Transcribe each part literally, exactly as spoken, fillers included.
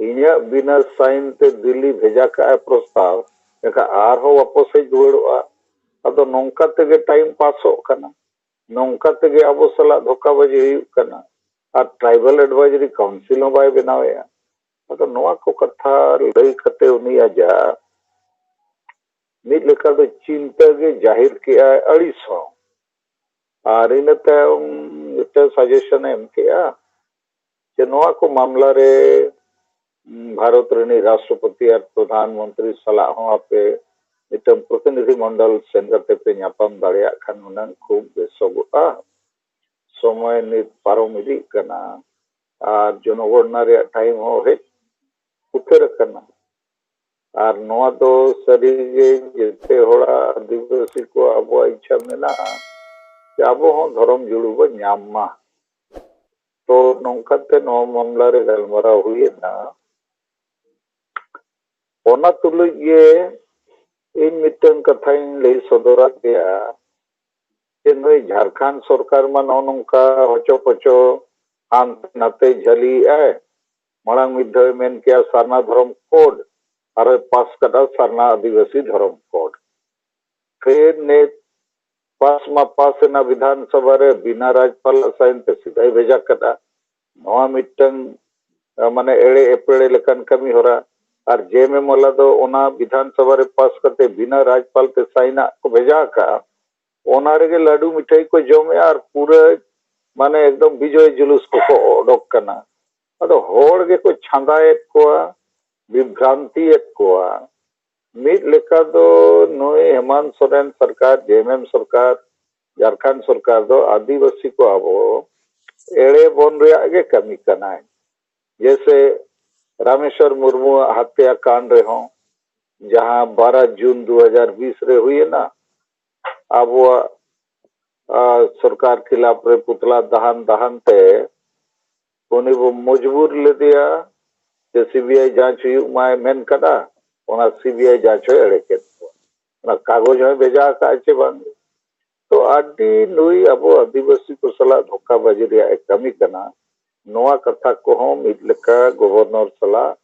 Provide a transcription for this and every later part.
ᱤᱧᱟᱹᱜ ᱵᱤᱱᱟᱹ ᱥᱟᱭᱤᱱ ᱛᱮ ᱫᱤᱞᱞᱤ ᱵᱷᱮᱡᱟ ᱠᱟᱜᱼᱟᱭ ᱯᱨᱚᱥᱛᱟᱵ, ᱮᱱᱠᱷᱟᱱ ᱟᱨᱦᱚᱸ ᱣᱟᱯᱚᱥ ᱦᱮᱡ ᱨᱩᱣᱟᱹᱲᱚᱜᱼᱟ᱾ ᱟᱫᱚ ᱱᱚᱝᱠᱟ ᱛᱮᱜᱮ ᱴᱟᱭᱤᱢ ᱯᱟᱥᱚᱜ ᱠᱟᱱᱟ, ᱱᱚᱝᱠᱟ ᱛᱮᱜᱮ ᱟᱵᱚ ᱥᱟᱞᱟᱜ ᱫᱷᱳᱠᱟᱵᱟᱡᱤ ᱦᱩᱭᱩᱜ ᱠᱟᱱᱟ᱾ ᱟᱨ ᱴᱨᱟᱭᱵᱟᱞ ᱮᱰᱵᱟᱭᱡᱟᱨᱤ ᱠᱟᱣᱩᱱᱥᱤᱞ ᱦᱚᱸ ᱵᱟᱭ ᱵᱮᱱᱟᱣᱮᱫᱼᱟ᱾ ᱟᱫᱚ ᱱᱚᱣᱟ ᱠᱚ ᱠᱟᱛᱷᱟ ᱞᱟᱹᱭ ᱠᱟᱛᱮ ᱩᱱᱤ ᱟᱡᱟᱜ ᱢᱤᱫ ᱞᱮᱠᱟ ᱫᱚ ᱪᱤᱱᱛᱟᱹ ᱜᱮ ᱡᱟᱹᱦᱤᱨ ᱠᱮᱜᱼᱟᱭ, ᱟᱹᱲᱤᱥ ᱦᱚᱸ᱾ ᱟᱨ ᱤᱱᱟᱹ ᱛᱟᱭᱚᱢ ᱢᱤᱫᱴᱟᱝ ᱥᱟᱡᱮᱥᱚᱱ ᱮ ᱮᱢ ᱠᱮᱜᱼᱟ ᱡᱮ ᱱᱚᱣᱟ ᱠᱚ ᱢᱟᱢᱞᱟ ᱨᱮ, ᱩᱸ, ᱵᱷᱟᱨᱚᱛ ᱨᱤᱱᱤᱡ ᱨᱟᱥᱴᱨᱚᱯᱚᱛᱤ ᱟᱨ ᱯᱨᱚᱫᱷᱟᱱ ᱢᱚᱱᱛᱨᱤ ᱥᱟᱞᱟᱜ ᱦᱚᱸ ᱟᱯᱮ ᱢᱤᱫᱴᱟᱝ ᱯᱨᱚᱛᱤᱱᱤᱫᱷᱤ ᱢᱚᱱᱰᱚᱞ ᱥᱮᱱ ᱠᱟᱛᱮ ᱯᱮ ᱧᱟᱯᱟᱢ ᱫᱟᱲᱮᱭᱟᱜ ᱠᱷᱟᱱ ᱦᱩᱱᱟᱹᱝ ᱠᱷᱩᱵ ᱵᱮᱥᱚᱜᱚᱜᱼᱟ᱾ ᱥᱚᱢᱚᱭ ᱱᱤᱛ ᱯᱟᱨᱚᱢ ᱤᱫᱤᱜ ᱠᱟᱱᱟ ᱟᱨ ᱡᱚᱱᱚᱜᱚᱬᱱᱟ ᱨᱮᱭᱟᱜ ᱴᱟᱭᱤᱢ ᱦᱚᱸ ᱦᱮᱡ ᱩᱛᱟᱹᱨ ᱟᱠᱟᱱᱟ᱾ ᱟᱨ ᱱᱚᱣᱟ ᱫᱚ ᱥᱟᱹᱨᱤᱜᱮ ᱡᱮᱛᱮ ᱦᱚᱲᱟᱜ, ᱟᱹᱫᱤᱵᱟᱹᱥᱤ ᱠᱚᱣᱟᱜ ᱟᱵᱚᱣᱟᱜ ᱤᱪᱪᱷᱟ ᱢᱮᱱᱟᱜᱼᱟ ᱡᱮ ᱟᱵᱚ ᱦᱚᱸ ᱫᱷᱚᱨᱚᱢ ᱡᱩᱲᱩ ᱵᱚ ᱧᱟᱢ ᱢᱟ᱾ ᱛᱚ ᱱᱚᱝᱠᱟᱛᱮ ᱱᱚᱣᱟ ᱢᱟᱢᱞᱟ ᱨᱮ ᱜᱟᱞᱢᱟᱨᱟᱣ ᱦᱩᱭᱮᱱᱟ᱾ ᱚᱱᱟ ᱛᱩᱞᱩᱡ ᱜᱮ ᱤᱧ ᱢᱤᱫᱴᱟᱝ ᱠᱟᱛᱷᱟᱧ ᱞᱟᱹᱭ ᱥᱚᱫᱚᱨᱟᱫ ᱯᱮᱭᱟ ᱡᱮ ᱱᱩᱭ ᱡᱷᱟᱲᱠᱷᱚᱸᱰ ᱥᱚᱨᱠᱟᱨ ᱢᱟ ᱱᱚᱜᱼᱚ ᱱᱚᱝᱠᱟ ᱦᱚᱪᱚ ᱯᱚᱪᱚ ᱦᱟᱱᱛᱮ ᱱᱟᱛᱮ ᱡᱷᱟᱹᱞᱤᱭᱮᱫᱼᱟᱭ᱾ ᱢᱟᱲᱟᱝ ᱢᱤᱫ ᱫᱷᱟᱣ ᱢᱮᱱ ᱠᱮᱜᱼᱟ ᱥᱟᱨᱱᱟ ᱫᱷᱚᱨᱚᱢ ᱠᱳᱰ, ᱟᱨᱚᱭ ᱯᱟᱥ ᱠᱟᱫᱟ ᱥᱟᱨᱱᱟ ᱟᱹᱫᱤᱵᱟᱹᱥᱤ ᱫᱷᱚᱨᱚᱢ ᱠᱳᱰ᱾ ᱯᱷᱤᱨ ᱱᱤᱛ ᱯᱟᱥ ᱢᱟ ᱯᱟᱥ ᱮᱱᱟ ᱵᱤᱫᱷᱟᱱ ᱥᱚᱵᱷᱟ ᱨᱮ, ᱵᱤᱱᱟ ᱨᱟᱡᱽᱯᱟᱞ ᱥᱟᱭᱤᱱ ᱛᱮ ᱥᱤᱫᱷᱟᱭ ᱵᱷᱮᱡᱟ ᱠᱟᱫᱟ᱾ ᱱᱚᱣᱟ ᱢᱤᱫᱴᱟᱝ, ᱟ, ᱢᱟᱱᱮ ᱮᱲᱮ ᱮᱯᱮᱲᱮ ᱞᱮᱠᱟᱱ ᱠᱟᱹᱢᱤ ᱦᱚᱨᱟ᱾ ᱟᱨ ᱡᱮ ᱮᱢ ᱮᱢ ᱣᱟᱞᱟ ᱫᱚ ᱚᱱᱟ ᱵᱤᱫᱷᱟᱱ ᱥᱚᱵᱷᱟ ᱨᱮ ᱯᱟᱥ ᱠᱟᱛᱮ ᱵᱤᱱᱟ ᱨᱟᱡᱽᱯᱟᱞ ᱛᱮ ᱥᱟᱭᱤᱱᱟᱜ ᱠᱚ ᱵᱷᱮᱡᱟ ᱟᱠᱟᱫᱼᱟ, ᱚᱱᱟ ᱨᱮᱜᱮ ᱞᱟᱹᱰᱩ ᱢᱤᱴᱷᱟᱹᱭ ᱠᱚ ᱡᱚᱢᱮᱜᱼᱟ ᱟᱨ ᱯᱩᱨᱟᱹ ᱢᱟᱱᱮ ᱮᱠᱫᱚᱢ ᱵᱤᱡᱚᱭ ᱡᱩᱞᱩᱥ ᱠᱚᱠᱚ ᱚᱰᱚᱠ ᱠᱟᱱᱟ᱾ ᱟᱫᱚ ᱦᱚᱲ ᱜᱮᱠᱚ ᱪᱷᱟᱸᱫᱟᱭᱮᱫ ᱠᱚᱣᱟ, ᱵᱤᱵᱷᱨᱟᱱᱛᱤᱭᱮᱫ ᱠᱚᱣᱟ᱾ ᱢᱤᱫ ᱞᱮᱠᱟ ᱫᱚ ᱱᱩᱭ ᱦᱮᱢᱟᱱᱛ ᱥᱚᱨᱮᱱ ᱥᱚᱨᱠᱟᱨ, ᱡᱮ ᱮᱢ ᱮᱢ ᱥᱚᱨᱠᱟᱨ, ᱡᱷᱟᱲᱠᱷᱚᱸᱰ ᱥᱚᱨᱠᱟᱨ ᱫᱚ ᱟᱹᱫᱤᱵᱟᱹᱥᱤ ᱠᱚ ᱟᱵᱚ ᱮᱲᱮ ᱵᱚᱱ ᱨᱮᱭᱟᱜ ᱜᱮ ᱠᱟᱹᱢᱤ ᱠᱟᱱᱟᱭ᱾ ᱡᱮᱭᱥᱮ ᱨᱟᱢᱮᱥᱣᱚᱨ ᱢᱩᱨᱢᱩᱣᱟᱜ ᱦᱟᱛᱭᱟ ᱠᱟᱱᱰ ᱨᱮᱦᱚᱸ, ᱡᱟᱦᱟᱸ ᱵᱟᱨᱟ ᱡᱩᱱ ᱫᱩ ᱦᱟᱡᱟᱨ ᱵᱤᱥ ᱨᱮ ᱦᱩᱭᱮᱱᱟ, ᱟᱵᱚᱣᱟᱜ, ᱟ, ᱥᱚᱨᱠᱟᱨ ᱠᱷᱤᱞᱟᱯ ᱨᱮ ᱯᱩᱛᱞᱟ ᱫᱟᱦᱟᱱ ᱫᱟᱦᱟᱱ ᱛᱮ ᱩᱱᱤ ᱵᱚ ᱢᱚᱡᱽᱵᱩᱨ ᱞᱮᱫᱮᱭᱟ ᱡᱮ ᱥᱤ ᱵᱤ ᱟᱭ ᱡᱟᱸᱪ ᱦᱩᱭᱩᱜ ᱢᱟᱭ ᱢᱮᱱ ᱠᱟᱫᱟ᱾ ᱚᱱᱟ ᱥᱤ ᱵᱤ ᱟᱭ ᱡᱟᱸᱪ ᱦᱚᱸᱭ ᱮᱲᱮ ᱠᱮᱫ ᱠᱚᱣᱟ᱾ ᱚᱱᱟ ᱠᱟᱜᱚᱡᱽ ᱦᱚᱸᱭ ᱵᱷᱮᱡᱟ ᱟᱠᱟᱫᱼᱟ ᱪᱮ ᱵᱟᱝ? ᱛᱚ ᱟᱹᱰᱤ ᱱᱩᱭ ᱟᱵᱚ ᱟᱹᱫᱤᱵᱟᱹᱥᱤ ᱠᱚ ᱥᱟᱞᱟᱜ ᱫᱷᱳᱠᱟᱵᱟᱡᱤ ᱨᱮᱭᱟᱜ ᱮ ᱠᱟᱹᱢᱤ ᱠᱟᱱᱟ᱾ ᱱᱚᱣᱟ ᱠᱟᱛᱷᱟ ᱠᱚᱦᱚᱸ ᱢᱤᱫ ᱞᱮᱠᱟ ᱜᱚᱵᱷᱚᱨᱱᱚᱨ ᱥᱟᱞᱟᱜ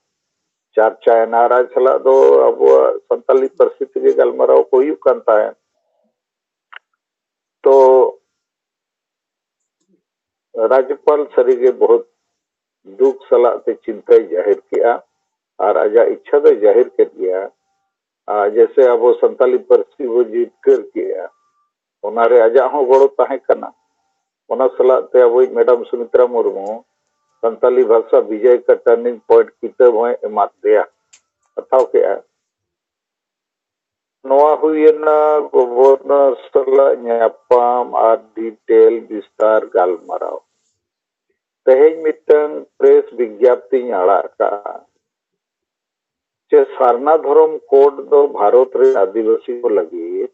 ᱪᱟᱨᱪᱟᱭᱮᱱᱟ᱾ ᱟᱨ ᱟᱡ ᱥᱟᱞᱟᱜ ᱫᱚ ᱟᱵᱚᱣᱟᱜ ᱥᱟᱱᱛᱟᱞᱤ ᱯᱟᱹᱨᱥᱤ ᱛᱮᱜᱮ ᱜᱟᱞᱢᱟᱨᱟᱣ ᱠᱚ ᱦᱩᱭᱩᱜ ᱠᱟᱱ ᱛᱟᱦᱮᱸᱫ᱾ ᱛᱚ ᱨᱟᱡᱽᱡᱚᱯᱟᱞ ᱥᱟᱹᱨᱤᱜᱮ ᱵᱚᱦᱩᱛ ᱫᱩᱠ ᱥᱟᱞᱟᱜ ᱛᱮ ᱪᱤᱱᱛᱟᱹᱭ ᱡᱟᱹᱦᱤᱨ ᱠᱮᱜᱼᱟ ᱟᱨ ᱟᱡᱟᱜ ᱤᱪᱪᱷᱟ ᱫᱚᱭ ᱡᱟᱹᱦᱤᱨ ᱠᱮᱫ ᱜᱮᱭᱟ᱾ ᱟᱨ ᱡᱮᱭᱥᱮ ᱟᱵᱚ ᱥᱟᱱᱛᱟᱞᱤ ᱯᱟᱹᱨᱥᱤ ᱵᱚ ᱡᱤᱛᱠᱟᱹᱨ ᱠᱮᱜᱼᱟ, ᱚᱱᱟᱨᱮ ᱟᱡᱟᱜ ᱦᱚᱸ ᱜᱚᱲᱚ ᱛᱟᱦᱮᱸ ᱠᱟᱱᱟ᱾ ᱚᱱᱟ ᱥᱟᱞᱟᱜ ᱛᱮ ᱟᱵᱚᱭᱤᱡ ᱢᱮᱰᱟᱢ ᱥᱩᱢᱤᱛᱨᱟ ᱢᱩᱨᱢᱩ ᱥᱟᱱᱛᱟᱞᱤ ᱵᱷᱟᱥᱟ ᱵᱤᱡᱚᱭ ᱠᱟ ᱴᱟᱨᱱᱤᱝ ᱯᱚᱭᱮᱱᱴ ᱠᱤᱛᱟᱹᱵ ᱦᱚᱸᱭ ᱮᱢᱟᱫ ᱫᱮᱭᱟ, ᱦᱟᱛᱟᱣ ᱠᱮᱜᱼᱟ᱾ ᱱᱚᱣᱟ ᱦᱩᱭᱮᱱᱟ ᱜᱚᱵᱷᱚᱨᱱᱚᱨ ᱥᱟᱞᱟᱜ ᱧᱟᱯᱟᱢ ᱟᱨ ᱰᱤᱴᱮᱞ ᱵᱤᱥᱛᱟᱨ ᱜᱟᱞᱢᱟᱨᱟᱣ᱾ ᱛᱮᱦᱮᱧ ᱢᱤᱫᱴᱟᱝ ᱯᱨᱮᱥ ᱵᱤᱜᱽᱜᱟᱯᱛᱤᱧ ᱟᱲᱟᱜ ᱟᱠᱟᱫᱼᱟ ᱡᱮ ᱥᱟᱨᱱᱟ ᱫᱷᱚᱨᱚᱢ ᱠᱳᱰ ᱫᱚ ᱵᱷᱟᱨᱚᱛ ᱨᱮ ᱟᱹᱫᱤᱵᱟᱹᱥᱤ ᱠᱚ ᱞᱟᱹᱜᱤᱫ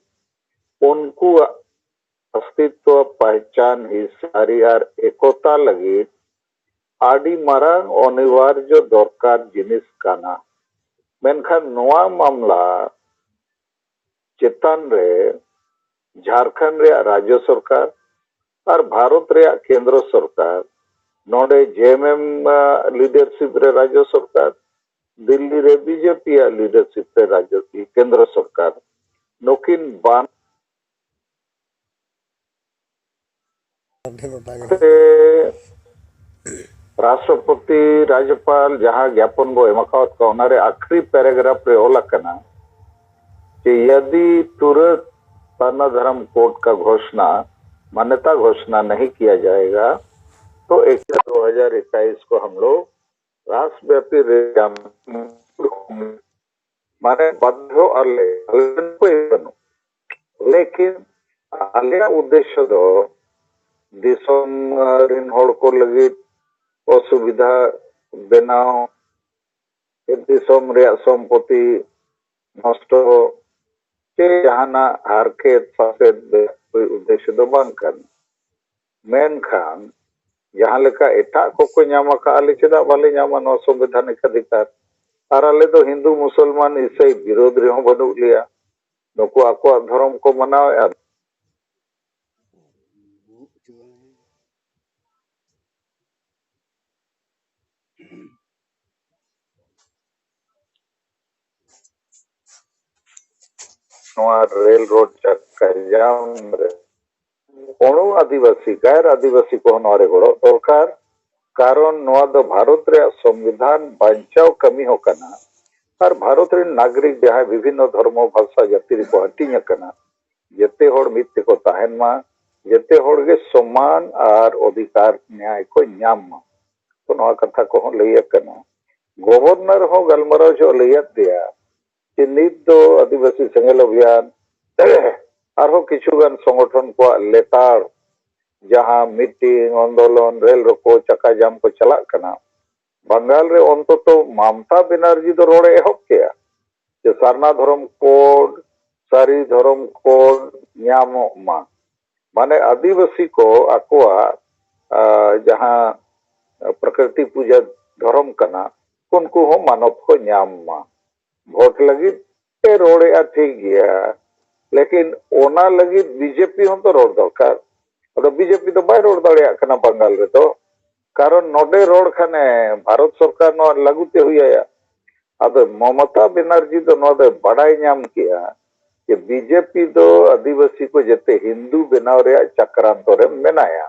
ᱩᱱᱠᱩᱣᱟᱜ ᱚᱥᱛᱤᱛᱣᱚ, ᱯᱟᱦᱪᱟᱱ, ᱦᱤᱥᱟᱹᱨᱤ ᱟᱨ ᱮᱠᱚᱛᱟ ᱞᱟᱹᱜᱤᱫ ᱟᱹᱰᱤ ᱢᱟᱨᱟᱝ ᱚᱱᱤᱵᱟᱨᱡᱚ ᱫᱚᱨᱠᱟᱨ ᱡᱤᱱᱤᱥ ᱠᱟᱱᱟ᱾ ᱢᱮᱱᱠᱷᱟᱱ ᱱᱚᱣᱟ ᱢᱟᱢᱞᱟ ᱪᱮᱛᱟᱱ ᱨᱮ ᱡᱷᱟᱲᱠᱷᱚᱸᱰ ᱨᱮᱭᱟᱜ ᱨᱟᱡᱽᱡᱚ ᱥᱚᱨᱠᱟᱨ ᱟᱨ ᱵᱷᱟᱨᱚᱛ ᱨᱮᱭᱟᱜ ᱠᱮᱱᱫᱨᱚ ᱥᱚᱨᱠᱟᱨ, ᱱᱚᱰᱮ ᱡᱮ ᱮᱢ ᱮᱢ ᱞᱤᱰᱟᱨᱥᱤᱯ ᱨᱮ ᱨᱟᱡᱽᱡᱚ ᱥᱚᱨᱠᱟᱨ, ᱫᱤᱞᱞᱤ ᱨᱮ ᱵᱤ ᱡᱮ ᱯᱤ ᱭᱟᱜ ᱞᱤᱰᱟᱨᱥᱤᱯ ᱨᱮ ᱨᱟᱡᱽᱡᱚ, ᱠᱮᱱᱫᱨᱚ ᱥᱚᱨᱠᱟᱨ, ᱱᱩᱠᱤᱱ ᱵᱟᱱ ᱰᱷᱮᱨ ᱚᱱᱟ ᱜᱮ᱾ ᱛᱮ ᱨᱟᱥᱴᱨᱚᱯᱚᱛᱤ, ᱨᱟᱡᱽᱡᱚᱯᱟᱞ ᱡᱟᱦᱟᱸ ᱜᱭᱟᱯᱚᱱ ᱵᱚ ᱮᱢ ᱟᱠᱟᱣᱟᱫ ᱠᱚᱣᱟ, ᱚᱱᱟᱨᱮ ᱟᱠᱷᱨᱤ ᱯᱮᱨᱟᱜᱨᱟᱯᱷ ᱨᱮ ᱚᱞ ᱟᱠᱟᱱᱟ ᱡᱮ ᱭᱟᱫᱤ ᱛᱩᱨᱟᱹᱛ ᱥᱟᱨᱱᱟ ᱫᱷᱚᱨᱚᱢ ᱠᱳᱰ ᱠᱟ ᱜᱷᱳᱥᱱᱟ, ᱢᱟᱱᱭᱚᱛᱟ ᱜᱷᱳᱥᱱᱟ ᱱᱟᱦᱤ ᱠᱤᱭᱟ ᱡᱟᱭᱮᱜᱟ, ᱛᱚ ᱮᱠ ᱫᱩ ᱦᱟᱡᱟᱨ ᱤᱠᱠᱤᱥ ᱠᱚ ᱦᱟᱢ ᱞᱳᱜ ᱨᱟᱥᱴᱨᱚᱵᱭᱟᱯᱤ ᱨᱮ ᱢᱟᱱᱮ ᱵᱟᱫᱽᱫᱷᱚ ᱟᱞᱮ, ᱟᱞᱮ ᱨᱮᱱ ᱩᱯᱟᱹᱭ ᱵᱟᱹᱱᱩᱜ᱾ ᱞᱮᱠᱤᱱ ᱟᱞᱮᱭᱟᱜ ᱩᱫᱽᱫᱮᱥᱥᱚ ᱫᱚ ᱫᱤᱥᱚᱢ ᱨᱮᱱ ᱦᱚᱲ ᱠᱚ ᱞᱟᱹᱜᱤᱫ ᱚᱥᱩᱵᱤᱫᱷᱟ ᱵᱮᱱᱟᱣ, ᱫᱤᱥᱚᱢ ᱨᱮᱭᱟᱜ ᱥᱚᱢᱯᱚᱛᱤ ᱱᱚᱥᱴᱚ ᱪᱮ ᱡᱟᱦᱟᱱᱟᱜ ᱦᱟᱨᱠᱮᱛ ᱥᱟᱥᱮᱛ ᱫᱚ ᱩᱫᱽᱫᱮᱥᱥᱚ ᱫᱚ ᱵᱟᱝ ᱠᱟᱱᱟ᱾ ᱢᱮᱱᱠᱷᱟᱱ ᱡᱟᱦᱟᱸ ᱞᱮᱠᱟ ᱮᱴᱟᱜ ᱠᱚᱠᱚ ᱧᱟᱢ ᱟᱠᱟᱫ, ᱟᱞᱮ ᱪᱮᱫᱟᱜ ᱵᱟᱞᱮ ᱧᱟᱢᱟ ᱱᱚᱣᱟ ᱥᱚᱝᱵᱤᱫᱷᱟᱱᱤᱠ ᱚᱫᱷᱤᱠᱟᱨ? ᱟᱨ ᱟᱞᱮ ᱫᱚ ᱦᱤᱱᱫᱩ ᱢᱩᱥᱚᱞᱢᱟᱱ ᱤᱥᱟᱹᱭ ᱵᱤᱨᱳᱫᱷ ᱨᱮᱦᱚᱸ ᱵᱟᱹᱱᱩᱜ ᱞᱮᱭᱟ᱾ ᱱᱩᱠᱩ ᱟᱠᱚᱣᱟᱜ ᱫᱷᱚᱨᱚᱢ ᱠᱚ ᱢᱟᱱᱟᱣᱮᱫᱼᱟ᱾ ᱱᱚᱣᱟ ᱨᱮᱞ ᱨᱳᱰ ᱪᱟᱠᱟ ᱡᱟᱢ ᱨᱮ ᱚᱬᱩ ᱟᱹᱫᱤᱵᱟᱹᱥᱤ, ᱜᱟᱭᱨ ᱟᱹᱫᱤᱵᱟᱹᱥᱤ ᱠᱚᱦᱚᱸ ᱱᱚᱣᱟ ᱨᱮ ᱜᱚᱲᱚ ᱫᱚᱨᱠᱟᱨ᱾ ᱠᱟᱨᱚᱱ ᱱᱚᱣᱟ ᱫᱚ ᱵᱷᱟᱨᱚᱛ ᱨᱮᱭᱟᱜ ᱥᱚᱝᱵᱤᱫᱷᱟᱱ ᱵᱟᱧᱪᱟᱣ ᱠᱟᱹᱢᱤ ᱦᱚᱸ ᱠᱟᱱᱟ᱾ ᱟᱨ ᱵᱷᱟᱨᱚᱛ ᱨᱮᱱ ᱱᱟᱜᱚᱨᱤᱠ ᱡᱟᱦᱟᱸᱭ ᱵᱤᱵᱷᱤᱱᱱᱚ ᱫᱷᱚᱨᱢᱚ, ᱵᱷᱟᱥᱟ, ᱡᱟᱹᱛᱤ ᱨᱮᱠᱚ ᱦᱟᱹᱴᱤᱧ ᱟᱠᱟᱱᱟ, ᱡᱮᱛᱮ ᱦᱚᱲ ᱢᱤᱫ ᱛᱮᱠᱚ ᱛᱟᱦᱮᱱ ᱢᱟ, ᱡᱮᱛᱮ ᱦᱚᱲ ᱜᱮ ᱥᱚᱢᱟᱱ ᱟᱨ ᱚᱫᱷᱤᱠᱟᱨ ᱱᱮᱭᱟᱭ ᱠᱚ ᱧᱟᱢ ᱢᱟ᱾ ᱛᱚ ᱱᱚᱣᱟ ᱠᱟᱛᱷᱟ ᱠᱚᱦᱚᱸ ᱞᱟᱹᱭ ᱟᱠᱟᱱᱟ᱾ ᱜᱚᱵᱷᱚᱨᱱᱚᱨ ᱦᱚᱸ ᱜᱟᱞᱢᱟᱨᱟᱣ ᱡᱚᱦᱚᱜ ᱞᱟᱹᱭᱟᱫ ᱞᱮᱭᱟ ᱡᱮ ᱱᱤᱛ ᱫᱚ ᱟᱹᱫᱤᱵᱟᱹᱥᱤ ᱥᱮᱸᱜᱮᱞ ᱚᱵᱷᱤᱭᱟᱱ ᱟᱨᱦᱚᱸ ᱠᱤᱪᱷᱩ ᱜᱟᱱ ᱥᱚᱝᱜᱚᱴᱷᱚᱱ ᱠᱚᱣᱟᱜ ᱞᱮᱛᱟᱲ ᱡᱟᱦᱟᱸ ᱢᱤᱴᱤᱝ, ᱟᱱᱫᱳᱞᱚᱱ, ᱨᱮᱞ ᱨᱳᱠᱳ, ᱪᱟᱠᱟ ᱡᱟᱢ ᱠᱚ ᱪᱟᱞᱟᱜ ᱠᱟᱱᱟ, ᱵᱟᱝᱜᱟᱞ ᱨᱮ ᱚᱱᱛᱚᱛᱚ ᱢᱟᱢᱛᱟ ᱵᱮᱱᱟᱨᱡᱤ ᱫᱚ ᱨᱚᱲᱮ ᱮᱦᱚᱵ ᱠᱮᱜᱼᱟ ᱡᱮ ᱥᱟᱨᱱᱟ ᱫᱷᱚᱨᱚᱢ ᱠᱳᱰ, ᱥᱟᱹᱨᱤ ᱫᱷᱚᱨᱚᱢ ᱠᱳᱰ ᱧᱟᱢᱚᱜ ᱢᱟ᱾ ᱢᱟᱱᱮ ᱟᱹᱫᱤᱵᱟᱹᱥᱤ ᱠᱚ ᱟᱠᱚᱣᱟᱜ, ᱟ, ᱡᱟᱦᱟᱸ ᱯᱨᱚᱠᱨᱤᱛᱤ ᱯᱩᱡᱟᱹ ᱫᱷᱚᱨᱚᱢ ᱠᱟᱱᱟ, ᱩᱱᱠᱩ ᱦᱚᱸ ᱢᱟᱱᱚᱛ ᱠᱚ ᱧᱟᱢ ᱢᱟ᱾ ᱵᱷᱳᱴ ᱞᱟᱹᱜᱤᱫ ᱮ ᱨᱚᱲᱮᱜᱼᱟ, ᱴᱷᱤᱠ ᱜᱮᱭᱟ, ᱞᱮᱠᱤᱱ ᱚᱱᱟ ᱞᱟᱹᱜᱤᱫ ᱵᱤᱡᱮᱯᱤ ᱦᱚᱸ ᱛᱚ ᱨᱚᱲ ᱫᱚᱨᱠᱟᱨ᱾ ᱟᱫᱚ ᱵᱤᱡᱮᱯᱤ ᱫᱚ ᱵᱟᱭ ᱨᱚᱲ ᱫᱟᱲᱮᱭᱟᱜ ᱠᱟᱱᱟ ᱵᱟᱝᱜᱟᱞ ᱨᱮᱫᱚ, ᱠᱟᱨᱚᱱ ᱱᱚᱰᱮ ᱨᱚᱲ ᱠᱷᱟᱱᱮ ᱵᱷᱟᱨᱚᱛ ᱥᱚᱨᱠᱟᱨ ᱱᱚᱣᱟ ᱞᱟᱹᱜᱩ ᱛᱮ ᱦᱩᱭ ᱟᱭᱟ᱾ ᱟᱫᱚ ᱢᱚᱢᱚᱛᱟ ᱵᱮᱱᱟᱨᱡᱤ ᱫᱚ ᱱᱚᱣᱟ ᱫᱚᱭ ᱵᱟᱰᱟᱭ ᱧᱟᱢ ᱠᱮᱜᱼᱟ ᱡᱮ ᱵᱤᱡᱮᱯᱤ ᱫᱚ ᱟᱹᱫᱤᱵᱟᱹᱥᱤ ᱠᱚ ᱡᱮᱛᱮ ᱦᱤᱱᱫᱩ ᱵᱮᱱᱟᱣ ᱨᱮᱭᱟᱜ ᱪᱟᱠᱨᱟᱱᱛᱚ ᱨᱮ ᱢᱮᱱᱟᱭᱟ᱾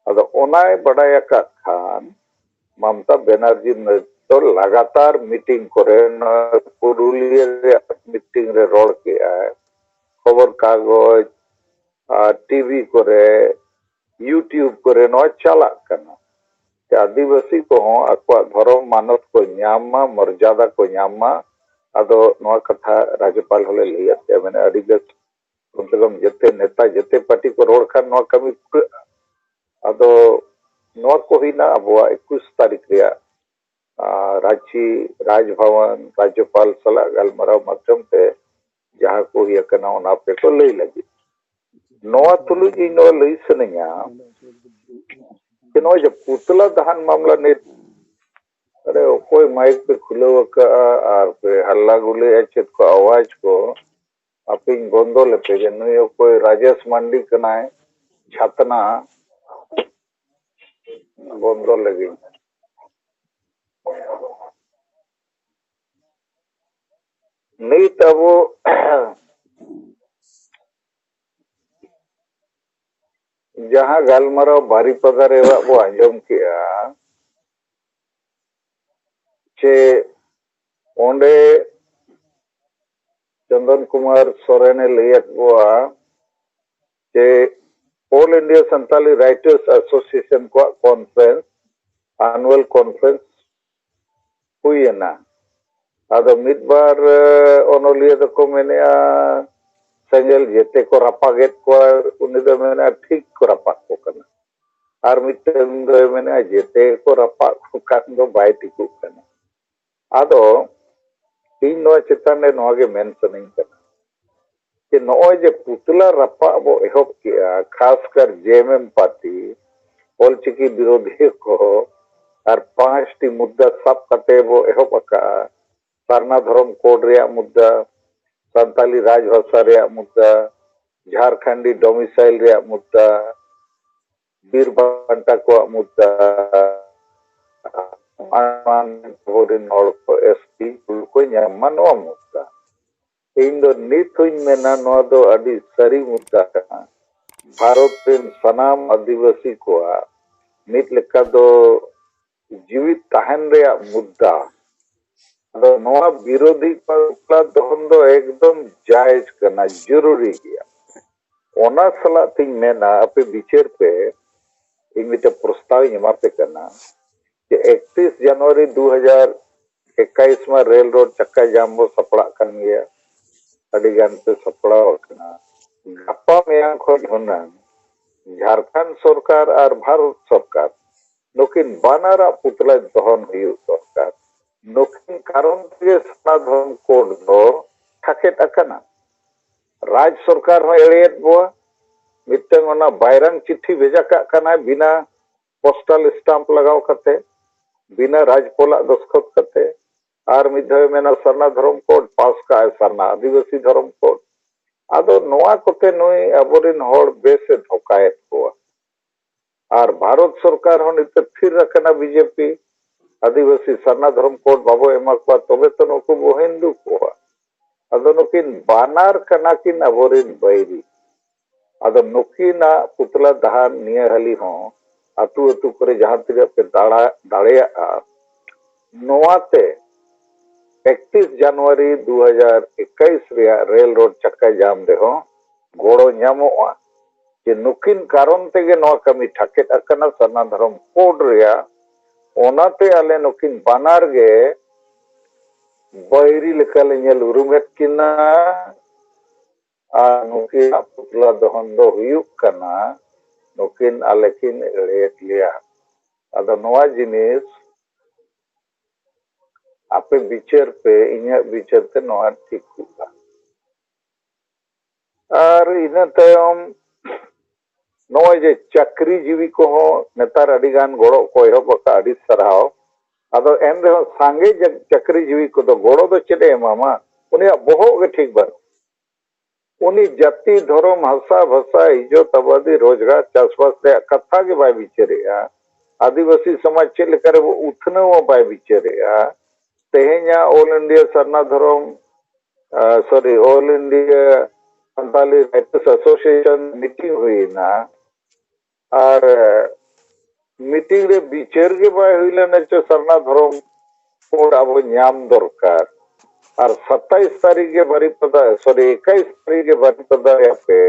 ᱟᱫᱚ ᱚᱱᱟᱭ ᱵᱟᱰᱟᱭ ᱟᱠᱟᱫ ᱠᱷᱟᱱ ᱢᱚᱢᱚᱛᱟ ᱵᱮᱱᱟᱨᱡᱤ ᱱᱤᱛ ᱫᱚ ᱞᱟᱜᱟᱛᱟᱨ ᱢᱤᱴᱤᱝ ᱠᱚᱨᱮ, ᱱᱚᱣᱟ ᱯᱩᱨᱩᱞᱤᱭᱟᱹ ᱨᱮᱭᱟᱜ ᱢᱤᱴᱤᱝ ᱨᱮ ᱨᱚᱲ ᱠᱮᱜᱼᱟᱭ, ᱠᱷᱚᱵᱚᱨ ᱠᱟᱜᱚᱡᱽ ᱟᱨ ᱴᱤᱵᱷᱤ ᱠᱚᱨᱮ, YouTube ᱠᱚᱨᱮ ᱱᱚᱣᱟ ᱪᱟᱞᱟᱜ ᱠᱟᱱᱟ᱾ ᱡᱮ ᱟᱹᱫᱤᱵᱟᱹᱥᱤ ᱠᱚᱦᱚᱸ ᱟᱠᱚᱣᱟᱜ ᱫᱷᱚᱨᱚᱢ ᱢᱟᱱᱚᱛ ᱠᱚ ᱧᱟᱢ ᱢᱟ, ᱢᱚᱨᱡᱟᱫᱟ ᱠᱚ ᱧᱟᱢ ᱢᱟ᱾ ᱟᱫᱚ ᱱᱚᱣᱟ ᱠᱟᱛᱷᱟ ᱨᱟᱡᱽᱡᱚᱯᱟᱞ ᱦᱚᱸᱞᱮ ᱞᱟᱹᱭᱟᱫ ᱛᱟᱭᱟ, ᱢᱮᱱᱟ ᱟᱹᱰᱤ ᱵᱮᱥ, ᱠᱚᱢ ᱥᱮ ᱠᱚᱢ ᱡᱮᱛᱮ ᱱᱮᱛᱟ, ᱡᱮᱛᱮ ᱯᱟᱨᱴᱤ ᱠᱚ ᱨᱚᱲ ᱠᱷᱟᱱ ᱱᱚᱣᱟ ᱠᱟᱹᱢᱤ ᱯᱩᱨᱟᱹᱜᱼᱟ᱾ ᱟᱫᱚ ᱱᱚᱣᱟ ᱠᱚ ᱦᱩᱭᱱᱟ ᱟᱵᱚᱣᱟᱜ ᱮᱠᱩᱥ ᱛᱟᱹᱨᱤᱠᱷ ᱨᱮᱭᱟᱜ, ᱟᱨ ᱨᱟᱸᱪᱤ ᱨᱟᱡᱽᱵᱷᱚᱵᱚᱱ ᱨᱟᱡᱽᱡᱚᱯᱟᱞ ᱥᱟᱞᱟᱜ ᱜᱟᱞᱢᱟᱨᱟᱣ ᱢᱟᱫᱽᱫᱷᱚᱢ ᱛᱮ ᱡᱟᱦᱟᱸ ᱠᱚ ᱦᱩᱭ ᱟᱠᱟᱱᱟ ᱚᱱᱟ ᱟᱯᱮ ᱠᱚ ᱞᱟᱹᱭ ᱞᱟᱹᱜᱤᱫ᱾ ᱱᱚᱣᱟ ᱛᱩᱞᱩᱡ ᱤᱧ ᱱᱚᱣᱟ ᱞᱟᱹᱭ ᱥᱟᱱᱟᱧᱟ ᱡᱮ ᱱᱚᱜᱼᱚᱭ ᱡᱮ ᱯᱩᱛᱞᱟ ᱫᱟᱦᱟᱱ ᱢᱟᱢᱞᱟ ᱱᱤᱛ, ᱟᱨᱮ ᱚᱠᱚᱭ ᱢᱟᱭᱤᱠ ᱯᱮ ᱠᱷᱩᱞᱟᱹᱣ ᱟᱠᱟᱫᱼᱟ ᱟᱨ ᱯᱮ ᱦᱟᱞᱞᱟ ᱜᱩᱞᱟᱹᱭᱮᱫᱼᱟ, ᱪᱮᱫ ᱠᱚ ᱟᱣᱟᱡᱽ ᱠᱚ, ᱟᱯᱮᱧ ᱵᱚᱱᱫᱚ ᱞᱮᱯᱮ ᱡᱮ ᱱᱩᱭ ᱚᱠᱚᱭ ᱨᱟᱡᱮᱥ ᱢᱟᱱᱰᱤ ᱠᱟᱱᱟᱭ, ᱪᱷᱟᱛᱱᱟ, ᱵᱚᱱᱫᱚ ᱞᱟᱹᱜᱤᱫ᱾ ᱱᱤᱛ ᱟᱵᱚ ᱡᱟᱦᱟᱸ ᱜᱟᱞᱢᱟᱨᱟᱣ ᱵᱟᱨᱤᱯᱟᱫᱟ ᱨᱮᱭᱟᱜ ᱵᱚ ᱟᱸᱡᱚᱢ ᱠᱮᱜᱼᱟ, ᱪᱮ ᱚᱸᱰᱮ ᱪᱚᱱᱫᱚᱱ ᱠᱩᱢᱟᱨ ᱥᱚᱨᱮᱱᱮ ᱞᱟᱹᱭᱟᱫ ᱵᱚᱣᱟ ᱡᱮ All India Santali Writers Association ᱠᱚᱣᱟᱜ conference, annual conference ᱦᱩᱭᱮᱱᱟ᱾ ᱟᱫᱚ ᱢᱤᱫ ᱵᱟᱨ ᱚᱱᱚᱞᱤᱭᱟᱹ ᱫᱚᱠᱚ ᱢᱮᱱᱮᱜᱼᱟ ᱥᱮᱸᱜᱮᱞ ᱡᱮᱛᱮ ᱠᱚ ᱨᱟᱯᱟᱜᱮᱫ ᱠᱚᱣᱟ, ᱩᱱᱤ ᱫᱚ ᱢᱮᱱᱮᱜᱼᱟ ᱴᱷᱤᱠ ᱠᱚ ᱨᱟᱯᱟᱜ ᱠᱚ ᱠᱟᱱᱟ᱾ ᱟᱨ ᱢᱤᱫᱴᱮᱱ ᱫᱚᱭ ᱢᱮᱱᱮᱜᱼᱟ ᱡᱮᱛᱮ ᱠᱚ ᱨᱟᱯᱟᱜ ᱠᱚ ᱠᱟᱱ ᱫᱚ ᱵᱟᱭ ᱴᱷᱤᱠᱚᱜ ᱠᱟᱱᱟ᱾ ᱟᱫᱚ ᱤᱧ ᱱᱚᱣᱟ ᱪᱮᱛᱟᱱ ᱨᱮ ᱱᱚᱣᱟ ᱜᱮ ᱢᱮᱱ ᱥᱟᱱᱟᱧ ᱠᱟᱱᱟ ᱡᱮ ᱱᱚᱜᱼᱚᱭ ᱡᱮ ᱯᱩᱛᱞᱟ ᱨᱟᱯᱟᱜ ᱵᱚ ᱮᱦᱚᱵ ᱠᱮᱜᱼᱟ, ᱠᱷᱟᱥᱠᱟᱨ ᱡᱮ ᱮᱢ ᱮᱢ ᱯᱟᱨᱴᱤ, ᱚᱞᱪᱤᱠᱤ ᱵᱤᱨᱳᱫᱷᱤᱭᱟᱹ ᱠᱚ ᱟᱨ ᱯᱟᱸᱪᱴᱤ ᱢᱩᱫᱽᱫᱟ ᱥᱟᱵ ᱠᱟᱛᱮ ᱵᱚ ᱮᱦᱚᱵ ᱟᱠᱟᱜᱼᱟ᱾ ᱥᱟᱨᱱᱟ ᱫᱷᱚᱨᱚᱢ ᱠᱳᱰ ᱨᱮᱭᱟᱜ ᱢᱩᱫᱽᱫᱟ, ᱥᱟᱱᱛᱟᱞᱤ ᱨᱟᱡᱽᱵᱷᱟᱥᱟ ᱨᱮᱭᱟᱜ ᱢᱩᱫᱽᱫᱟ, ᱡᱷᱟᱨᱠᱷᱟᱱᱰᱤ ᱰᱚᱢᱤᱥᱟᱭᱤᱞ ᱨᱮᱭᱟᱜ ᱢᱩᱫᱽᱫᱟ, ᱵᱤᱨ ᱵᱟᱱᱴᱟ ᱠᱚᱣᱟᱜ ᱢᱩᱫᱽᱫᱟ, ᱮᱢᱟᱱ ᱟᱵᱚᱨᱮᱱ ᱦᱚᱲ ᱠᱚ ᱮᱥ ᱴᱤ ᱠᱚ ᱧᱟᱢ ᱢᱟ, ᱱᱚᱣᱟ ᱢᱩᱫᱽᱫᱟ᱾ ᱤᱧ ᱫᱚ ᱱᱤᱛ ᱦᱚᱸᱧ ᱢᱮᱱᱟ ᱱᱚᱣᱟ ᱫᱚ ᱟᱹᱰᱤ ᱥᱟᱹᱨᱤ ᱢᱩᱫᱽᱫᱟ ᱠᱟᱱᱟ᱾ ᱵᱷᱟᱨᱚᱛ ᱨᱮᱱ ᱥᱟᱱᱟᱢ ᱟᱹᱫᱤᱵᱟᱹᱥᱤ ᱠᱚᱣᱟᱜ ᱢᱤᱫ ᱞᱮᱠᱟ ᱫᱚ ᱡᱤᱣᱤᱫ ᱛᱟᱦᱮᱱ ᱨᱮᱭᱟᱜ ᱢᱩᱫᱽᱫᱟ᱾ ᱟᱫᱚ ᱱᱚᱣᱟ ᱵᱤᱨᱳᱫᱷᱤ ᱯᱟᱦᱴᱟ ᱫᱚᱦᱚᱱ ᱫᱚ ᱮᱠᱫᱚᱢ ᱡᱟᱭᱮᱡᱽ ᱠᱟᱱᱟ, ᱡᱚᱨᱩᱨᱤ ᱜᱮᱭᱟ᱾ ᱚᱱᱟ ᱥᱟᱞᱟᱜ ᱛᱤᱧ ᱢᱮᱱᱟ, ᱟᱯᱮ ᱵᱤᱪᱟᱹᱨ ᱯᱮ, ᱤᱧ ᱢᱤᱫᱴᱮᱱ ᱯᱨᱚᱥᱛᱟᱵ ᱤᱧ ᱮᱢᱟ ᱯᱮ ᱠᱟᱱᱟ ᱡᱮ ᱮᱠᱛᱨᱤᱥ ᱡᱟᱱᱩᱣᱟᱨᱤ ᱫᱩ ᱦᱟᱡᱟᱨ ᱮᱠᱟᱭᱤᱥ ᱢᱟ ᱨᱮᱞ ᱨᱳᱰ ᱪᱟᱠᱟ ᱡᱟᱢ ᱵᱚ ᱥᱟᱯᱲᱟᱜ ᱠᱟᱱ ᱜᱮᱭᱟ, ᱟᱹᱰᱤ ᱜᱟᱱ ᱯᱮ ᱥᱟᱯᱲᱟᱣ ᱟᱠᱟᱱᱟ᱾ ᱜᱟᱯᱟ ᱢᱮᱭᱟᱝ ᱠᱷᱚᱱ ᱦᱩᱱᱟᱹᱝ ᱡᱷᱟᱲᱠᱷᱚᱸᱰ ᱥᱚᱨᱠᱟᱨ ᱟᱨ ᱵᱷᱟᱨᱚᱛ ᱥᱚᱨᱠᱟᱨ ᱱᱩᱠᱤᱱ ᱵᱟᱱᱟᱨᱟᱜ ᱯᱩᱛᱞᱟ ᱫᱚᱦᱚᱱ ᱦᱩᱭᱩᱜ ᱫᱚᱨᱠᱟᱨ᱾ ᱱᱩᱠᱤᱱ ᱠᱟᱨᱚᱱ ᱛᱮᱜᱮ ᱥᱟᱨᱱᱟ ᱫᱷᱚᱨᱚᱢ ᱠᱳᱰ ᱫᱚ ᱛᱷᱟᱠᱮᱛ ᱟᱠᱟᱱᱟ᱾ ᱨᱟᱡᱽ ᱥᱚᱨᱠᱟᱨ ᱦᱚᱸ ᱮᱲᱮᱭᱮᱫ ᱵᱚᱣᱟ᱾ ᱢᱤᱫᱴᱟᱝ ᱚᱱᱟ ᱵᱟᱭᱨᱟᱝ ᱪᱤᱴᱷᱤ ᱵᱷᱮᱡᱟ ᱠᱟᱜ ᱠᱟᱱᱟᱭ ᱵᱤᱱᱟ ᱯᱳᱥᱴᱟᱞ ᱥᱴᱟᱢᱯ ᱞᱟᱜᱟᱣ ᱠᱟᱛᱮ, ᱵᱤᱱᱟ ᱨᱟᱡᱽᱯᱚᱞᱟᱜ ᱫᱚᱥᱠᱷᱚᱛ ᱠᱟᱛᱮ᱾ ᱟᱨ ᱢᱤᱫ ᱫᱷᱟᱣ ᱢᱮᱱᱟ ᱥᱟᱨᱱᱟ ᱫᱷᱚᱨᱚᱢ ᱠᱳᱰ ᱯᱟᱥ ᱠᱟᱜᱼᱟᱭ, ᱥᱟᱨᱱᱟ ᱟᱹᱫᱤᱵᱟᱹᱥᱤ ᱫᱷᱚᱨᱚᱢ ᱠᱳᱰ᱾ ᱟᱫᱚ ᱱᱚᱣᱟ ᱠᱚᱛᱮ ᱱᱩᱭ ᱟᱵᱚᱨᱮᱱ ᱦᱚᱲ ᱵᱮᱥ ᱮ ᱫᱷᱳᱠᱟᱭᱮᱫ ᱠᱚᱣᱟ᱾ ᱟᱨ ᱵᱷᱟᱨᱚᱛ ᱥᱚᱨᱠᱟᱨ ᱦᱚᱸ ᱱᱤᱛᱚᱜ ᱛᱷᱤᱨ ᱟᱠᱟᱱᱟ ᱵᱤᱡᱮᱯᱤ, ᱟᱹᱫᱤᱵᱟᱹᱥᱤ ᱥᱟᱨᱱᱟ ᱫᱷᱚᱨᱚᱢ ᱠᱳᱰ ᱵᱟᱵᱚ ᱮᱢᱟ ᱠᱚᱣᱟ, ᱛᱚᱵᱮ ᱛᱚ ᱱᱩᱠᱩ ᱵᱚ ᱦᱤᱱᱫᱩ ᱠᱚᱣᱟ᱾ ᱟᱫᱚ ᱱᱩᱠᱤᱱ ᱵᱟᱱᱟᱨ ᱠᱟᱱᱟ ᱠᱤᱱ ᱟᱵᱚᱨᱤᱱ ᱵᱟᱹᱭᱨᱤ᱾ ᱟᱫᱚ ᱱᱩᱠᱤᱱᱟᱜ ᱯᱩᱛᱞᱟ ᱫᱟᱦᱟᱱ ᱱᱤᱭᱟᱹ ᱦᱟᱹᱞᱤ ᱦᱚᱸ ᱟᱹᱛᱩ ᱟᱹᱛᱩ ᱠᱚᱨᱮ ᱡᱟᱦᱟᱸ ᱛᱤᱱᱟᱹᱜ ᱯᱮ ᱫᱟᱬᱟ ᱫᱟᱲᱮᱭᱟᱜᱼᱟ, ᱱᱚᱣᱟᱛᱮ ᱮᱠᱛᱤᱥ ᱡᱟᱱᱩᱣᱟᱨᱤ ᱫᱩ ᱦᱟᱡᱟᱨ ᱮᱠᱟᱭᱤᱥ ᱨᱮᱭᱟᱜ ᱨᱮᱞ ᱨᱳᱰ ᱪᱟᱠᱟ ᱡᱟᱢ ᱨᱮᱦᱚᱸ ᱜᱚᱲᱚ ᱧᱟᱢᱚᱜᱼᱟ᱾ ᱡᱮ ᱱᱩᱠᱤᱱ ᱠᱟᱨᱚᱱ ᱛᱮᱜᱮ ᱱᱚᱣᱟ ᱠᱟᱹᱢᱤ ᱴᱷᱟᱠᱮᱫ ᱟᱠᱟᱱᱟ ᱥᱟᱨᱱᱟ ᱫᱷᱚᱨᱚᱢ ᱠᱳᱰ ᱨᱮᱭᱟᱜ, ᱚᱱᱟᱛᱮ ᱟᱞᱮ ᱱᱩᱠᱤᱱ ᱵᱟᱱᱟᱨ ᱜᱮ ᱵᱟᱹᱭᱨᱤ ᱞᱮᱠᱟᱞᱮ ᱧᱮᱞ ᱩᱨᱩᱢᱮᱫ ᱠᱤᱱᱟ᱾ ᱟᱨ ᱱᱩᱠᱤᱱᱟᱜ ᱯᱩᱛᱞᱟ ᱫᱚᱦᱚᱱ ᱫᱚ ᱦᱩᱭᱩᱜ ᱠᱟᱱᱟ, ᱱᱩᱠᱤᱱ ᱟᱞᱮ ᱠᱤᱱ ᱮᱲᱮᱭᱮᱫ ᱞᱮᱭᱟ᱾ ᱟᱫᱚ ᱱᱚᱣᱟ ᱡᱤᱱᱤᱥ ᱟᱯᱮ ᱵᱤᱪᱟᱹᱨ ᱯᱮ, ᱤᱧᱟᱹᱜ ᱵᱤᱪᱟᱹᱨ ᱛᱮ ᱱᱚᱣᱟ ᱴᱷᱤᱠ ᱦᱩᱭᱩᱜᱼᱟ᱾ ᱟᱨ ᱤᱱᱟᱹ ᱛᱟᱭᱚᱢ ᱱᱚᱜᱼᱚᱭ ᱡᱮ ᱪᱟᱹᱠᱨᱤ ᱡᱤᱣᱤ ᱠᱚᱦᱚᱸ ᱱᱮᱛᱟᱨ ᱟᱹᱰᱤ ᱜᱟᱱ ᱜᱚᱲᱚ ᱠᱚ ᱮᱦᱚᱵ ᱟᱠᱟᱫ, ᱟᱹᱰᱤ ᱥᱟᱨᱦᱟᱣ᱾ ᱟᱫᱚ ᱮᱱ ᱨᱮᱦᱚᱸ ᱥᱟᱸᱜᱮ ᱡᱟ-, ᱪᱟᱹᱠᱨᱤ ᱡᱤᱣᱤ ᱠᱚᱫᱚ ᱜᱚᱲᱚ ᱫᱚ ᱪᱮᱫ ᱮ ᱮᱢᱟᱢᱟ? ᱩᱱᱤᱭᱟᱜ ᱵᱚᱦᱚᱜ ᱜᱮ ᱴᱷᱤᱠ ᱵᱟᱹᱱᱩᱜ᱾ ᱩᱱᱤ ᱡᱟᱹᱛᱤ, ᱫᱷᱚᱨᱚᱢ, ᱦᱟᱥᱟ, ᱵᱷᱟᱥᱟ, ᱤᱡᱽᱡᱚᱛ, ᱟᱵᱟᱫᱤ, ᱨᱳᱡᱽᱜᱟᱨ, ᱪᱟᱥᱵᱟᱥ ᱨᱮᱭᱟᱜ ᱠᱟᱛᱷᱟ ᱜᱮ ᱵᱟᱭ ᱵᱤᱪᱟᱹᱨᱮᱜᱼᱟ᱾ ᱟᱹᱫᱤᱵᱟᱹᱥᱤ ᱥᱚᱢᱟᱡᱽ ᱪᱮᱫ ᱞᱮᱠᱟ ᱨᱮᱵᱚ ᱩᱛᱱᱟᱹᱣᱟ ᱵᱟᱭ ᱵᱤᱪᱟᱹᱨᱮᱜᱼᱟ᱾ ᱛᱮᱦᱮᱧᱟᱜ ᱚᱞ ᱤᱱᱰᱤᱭᱟ ᱥᱟᱨᱱᱟ ᱫᱷᱚᱨᱚᱢ, ᱟ, sorry, all India Santali writers association meeting ᱦᱩᱭᱮᱱᱟ᱾ ᱟᱨ ᱢᱤᱴᱤᱝ ᱨᱮ ᱵᱤᱪᱟᱹᱨ ᱜᱮ ᱵᱟᱭ ᱦᱩᱭ ᱞᱮᱱᱟ ᱪᱚ ᱥᱟᱨᱱᱟ ᱫᱷᱚᱨᱚᱢ ᱠᱳᱰ ᱟᱵᱚ ᱧᱟᱢ ᱫᱚᱨᱠᱟᱨ᱾ ᱟᱨ ᱥᱟᱛᱟᱭᱤᱥ ᱛᱟᱹᱨᱤᱠᱷ ᱜᱮ ᱵᱟᱨᱤᱯᱟᱫᱟ, ᱥᱚᱨᱤ, ᱮᱠᱟᱭᱤᱥ ᱛᱟᱹᱨᱤᱠᱷ ᱜᱮ ᱵᱟᱨᱤᱯᱟᱫᱟ ᱨᱮ ᱟᱯᱮ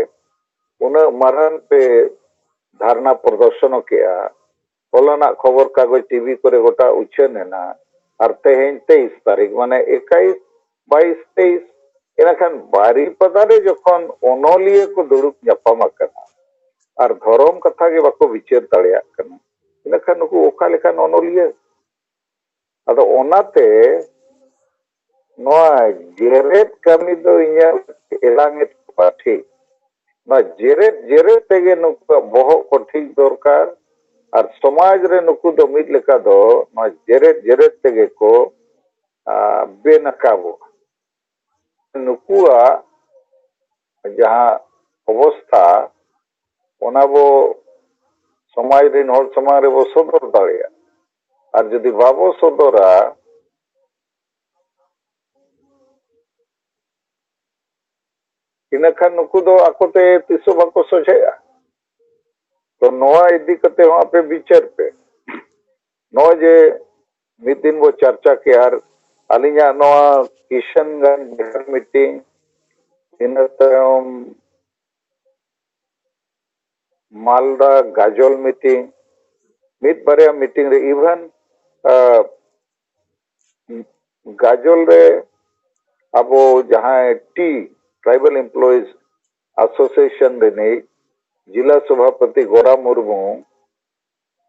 ᱩᱱᱟᱹᱜ ᱢᱟᱨᱟᱝ ᱯᱮ ᱫᱷᱟᱨᱱᱟ ᱯᱨᱚᱫᱚᱨᱥᱚᱱ ᱠᱮᱜᱼᱟ᱾ ᱦᱚᱞᱟᱱᱟᱜ ᱠᱷᱚᱵᱚᱨ ᱠᱟᱜᱚᱡᱽ, ᱴᱤᱵᱷᱤ ᱠᱚᱨᱮ ᱜᱚᱴᱟ ᱩᱪᱷᱟᱹᱱ ᱮᱱᱟ᱾ ᱟᱨ ᱛᱮᱦᱮᱧ ᱛᱮᱭᱤᱥ ᱛᱟᱹᱨᱤᱠᱷ, ᱢᱟᱱᱮ ᱮᱠᱟᱭᱤᱥ, ᱵᱟᱭᱤᱥ, ᱛᱮᱭᱤᱥ, ᱤᱱᱟᱹᱠᱷᱟᱱ ᱵᱟᱨᱤᱯᱟᱫᱟ ᱨᱮ ᱡᱚᱠᱷᱚᱱ ᱚᱱᱚᱞᱤᱭᱟᱹ ᱠᱚ ᱫᱩᱲᱩᱵ ᱧᱟᱯᱟᱢ ᱟᱠᱟᱱᱟ ᱟᱨ ᱫᱷᱚᱨᱚᱢ ᱠᱟᱛᱷᱟ ᱜᱮ ᱵᱟᱠᱚ ᱵᱤᱪᱟᱹᱨ ᱫᱟᱲᱮᱭᱟᱜ ᱠᱟᱱᱟ, ᱤᱱᱟᱹᱠᱷᱟᱱ ᱱᱩᱠᱩ ᱚᱠᱟ ᱞᱮᱠᱟᱱ ᱚᱱᱚᱞᱤᱭᱟᱹ? ᱟᱫᱚ ᱚᱱᱟᱛᱮ ᱱᱚᱣᱟ ᱡᱮᱨᱮᱫ ᱠᱟᱹᱢᱤ ᱫᱚ ᱤᱧᱟᱹᱜ ᱮᱞᱟᱝ ᱮ ᱯᱟᱹᱴᱷᱤ᱾ ᱱᱚᱣᱟ ᱡᱮᱨᱮᱫ ᱡᱮᱨᱮᱫ ᱛᱮᱜᱮ ᱱᱩᱠᱩᱣᱟᱜ ᱵᱚᱦᱚᱜ ᱠᱚ ᱴᱷᱤᱠ ᱫᱚᱨᱠᱟᱨ᱾ ᱟᱨ ᱥᱚᱢᱟᱡᱽ ᱨᱮ ᱱᱩᱠᱩ ᱫᱚ ᱢᱤᱫ ᱞᱮᱠᱟ ᱫᱚ ᱱᱚᱣᱟ ᱡᱮᱨᱮᱫ ᱡᱮᱨᱮᱫ ᱛᱮᱜᱮ ᱠᱚ, ᱟ, ᱵᱮᱱᱟᱠᱟᱵᱚᱜᱼᱟ᱾ ᱱᱩᱠᱩᱣᱟᱜ ᱡᱟᱦᱟᱸ ᱚᱵᱚᱥᱛᱷᱟ, ᱚᱱᱟ ᱵᱚ ᱥᱚᱢᱟᱡᱽ ᱨᱮᱱ ᱦᱚᱲ ᱥᱟᱢᱟᱝ ᱨᱮᱵᱚ ᱥᱚᱫᱚᱨ ᱫᱟᱲᱮᱭᱟᱜᱼᱟ᱾ ᱟᱨ ᱡᱩᱫᱤ ᱵᱟᱵᱚ ᱥᱚᱫᱚᱨᱟ, ᱤᱱᱟᱹ ᱠᱷᱟᱱ ᱱᱩᱠᱩ ᱫᱚ ᱟᱠᱚᱛᱮ ᱛᱤᱥ ᱦᱚᱸ ᱵᱟᱠᱚ ᱥᱚᱡᱷᱮᱜᱼᱟ᱾ ᱛᱚ ᱱᱚᱣᱟ ᱤᱫᱤ ᱠᱟᱛᱮ ᱦᱚᱸ ᱟᱯᱮ ᱵᱤᱪᱟᱹᱨ ᱯᱮ᱾ ᱱᱚᱜᱼᱚᱭ ᱡᱮ ᱢᱤᱫ ᱫᱤᱱ ᱵᱚ ᱪᱟᱨᱪᱟ ᱠᱮᱜᱼᱟ, ᱟᱨ ᱟᱹᱞᱤᱧᱟᱜ ᱱᱚᱣᱟ ᱠᱤᱥᱟᱱᱜᱚᱸᱡᱽ ᱵᱤᱦᱟᱨ ᱢᱤᱴᱤᱝ, ᱤᱱᱟᱹ ᱛᱟᱭᱚᱢ ᱢᱟᱞᱫᱟ ᱜᱟᱡᱚᱞ ᱢᱤᱴᱤᱝ, ᱢᱤᱫ ᱵᱟᱨᱭᱟ ᱢᱤᱴᱤᱝ ᱨᱮ, even ᱜᱟᱡᱚᱞ ᱨᱮ ᱟᱵᱚ ᱡᱟᱦᱟᱸᱭ ᱴᱤ, Tribal Employees Association ᱨᱤᱱᱤᱡ ᱡᱤᱞᱟ ᱥᱚᱵᱷᱟᱯᱚᱛᱤ ᱜᱚᱨᱟ ᱢᱩᱨᱢᱩ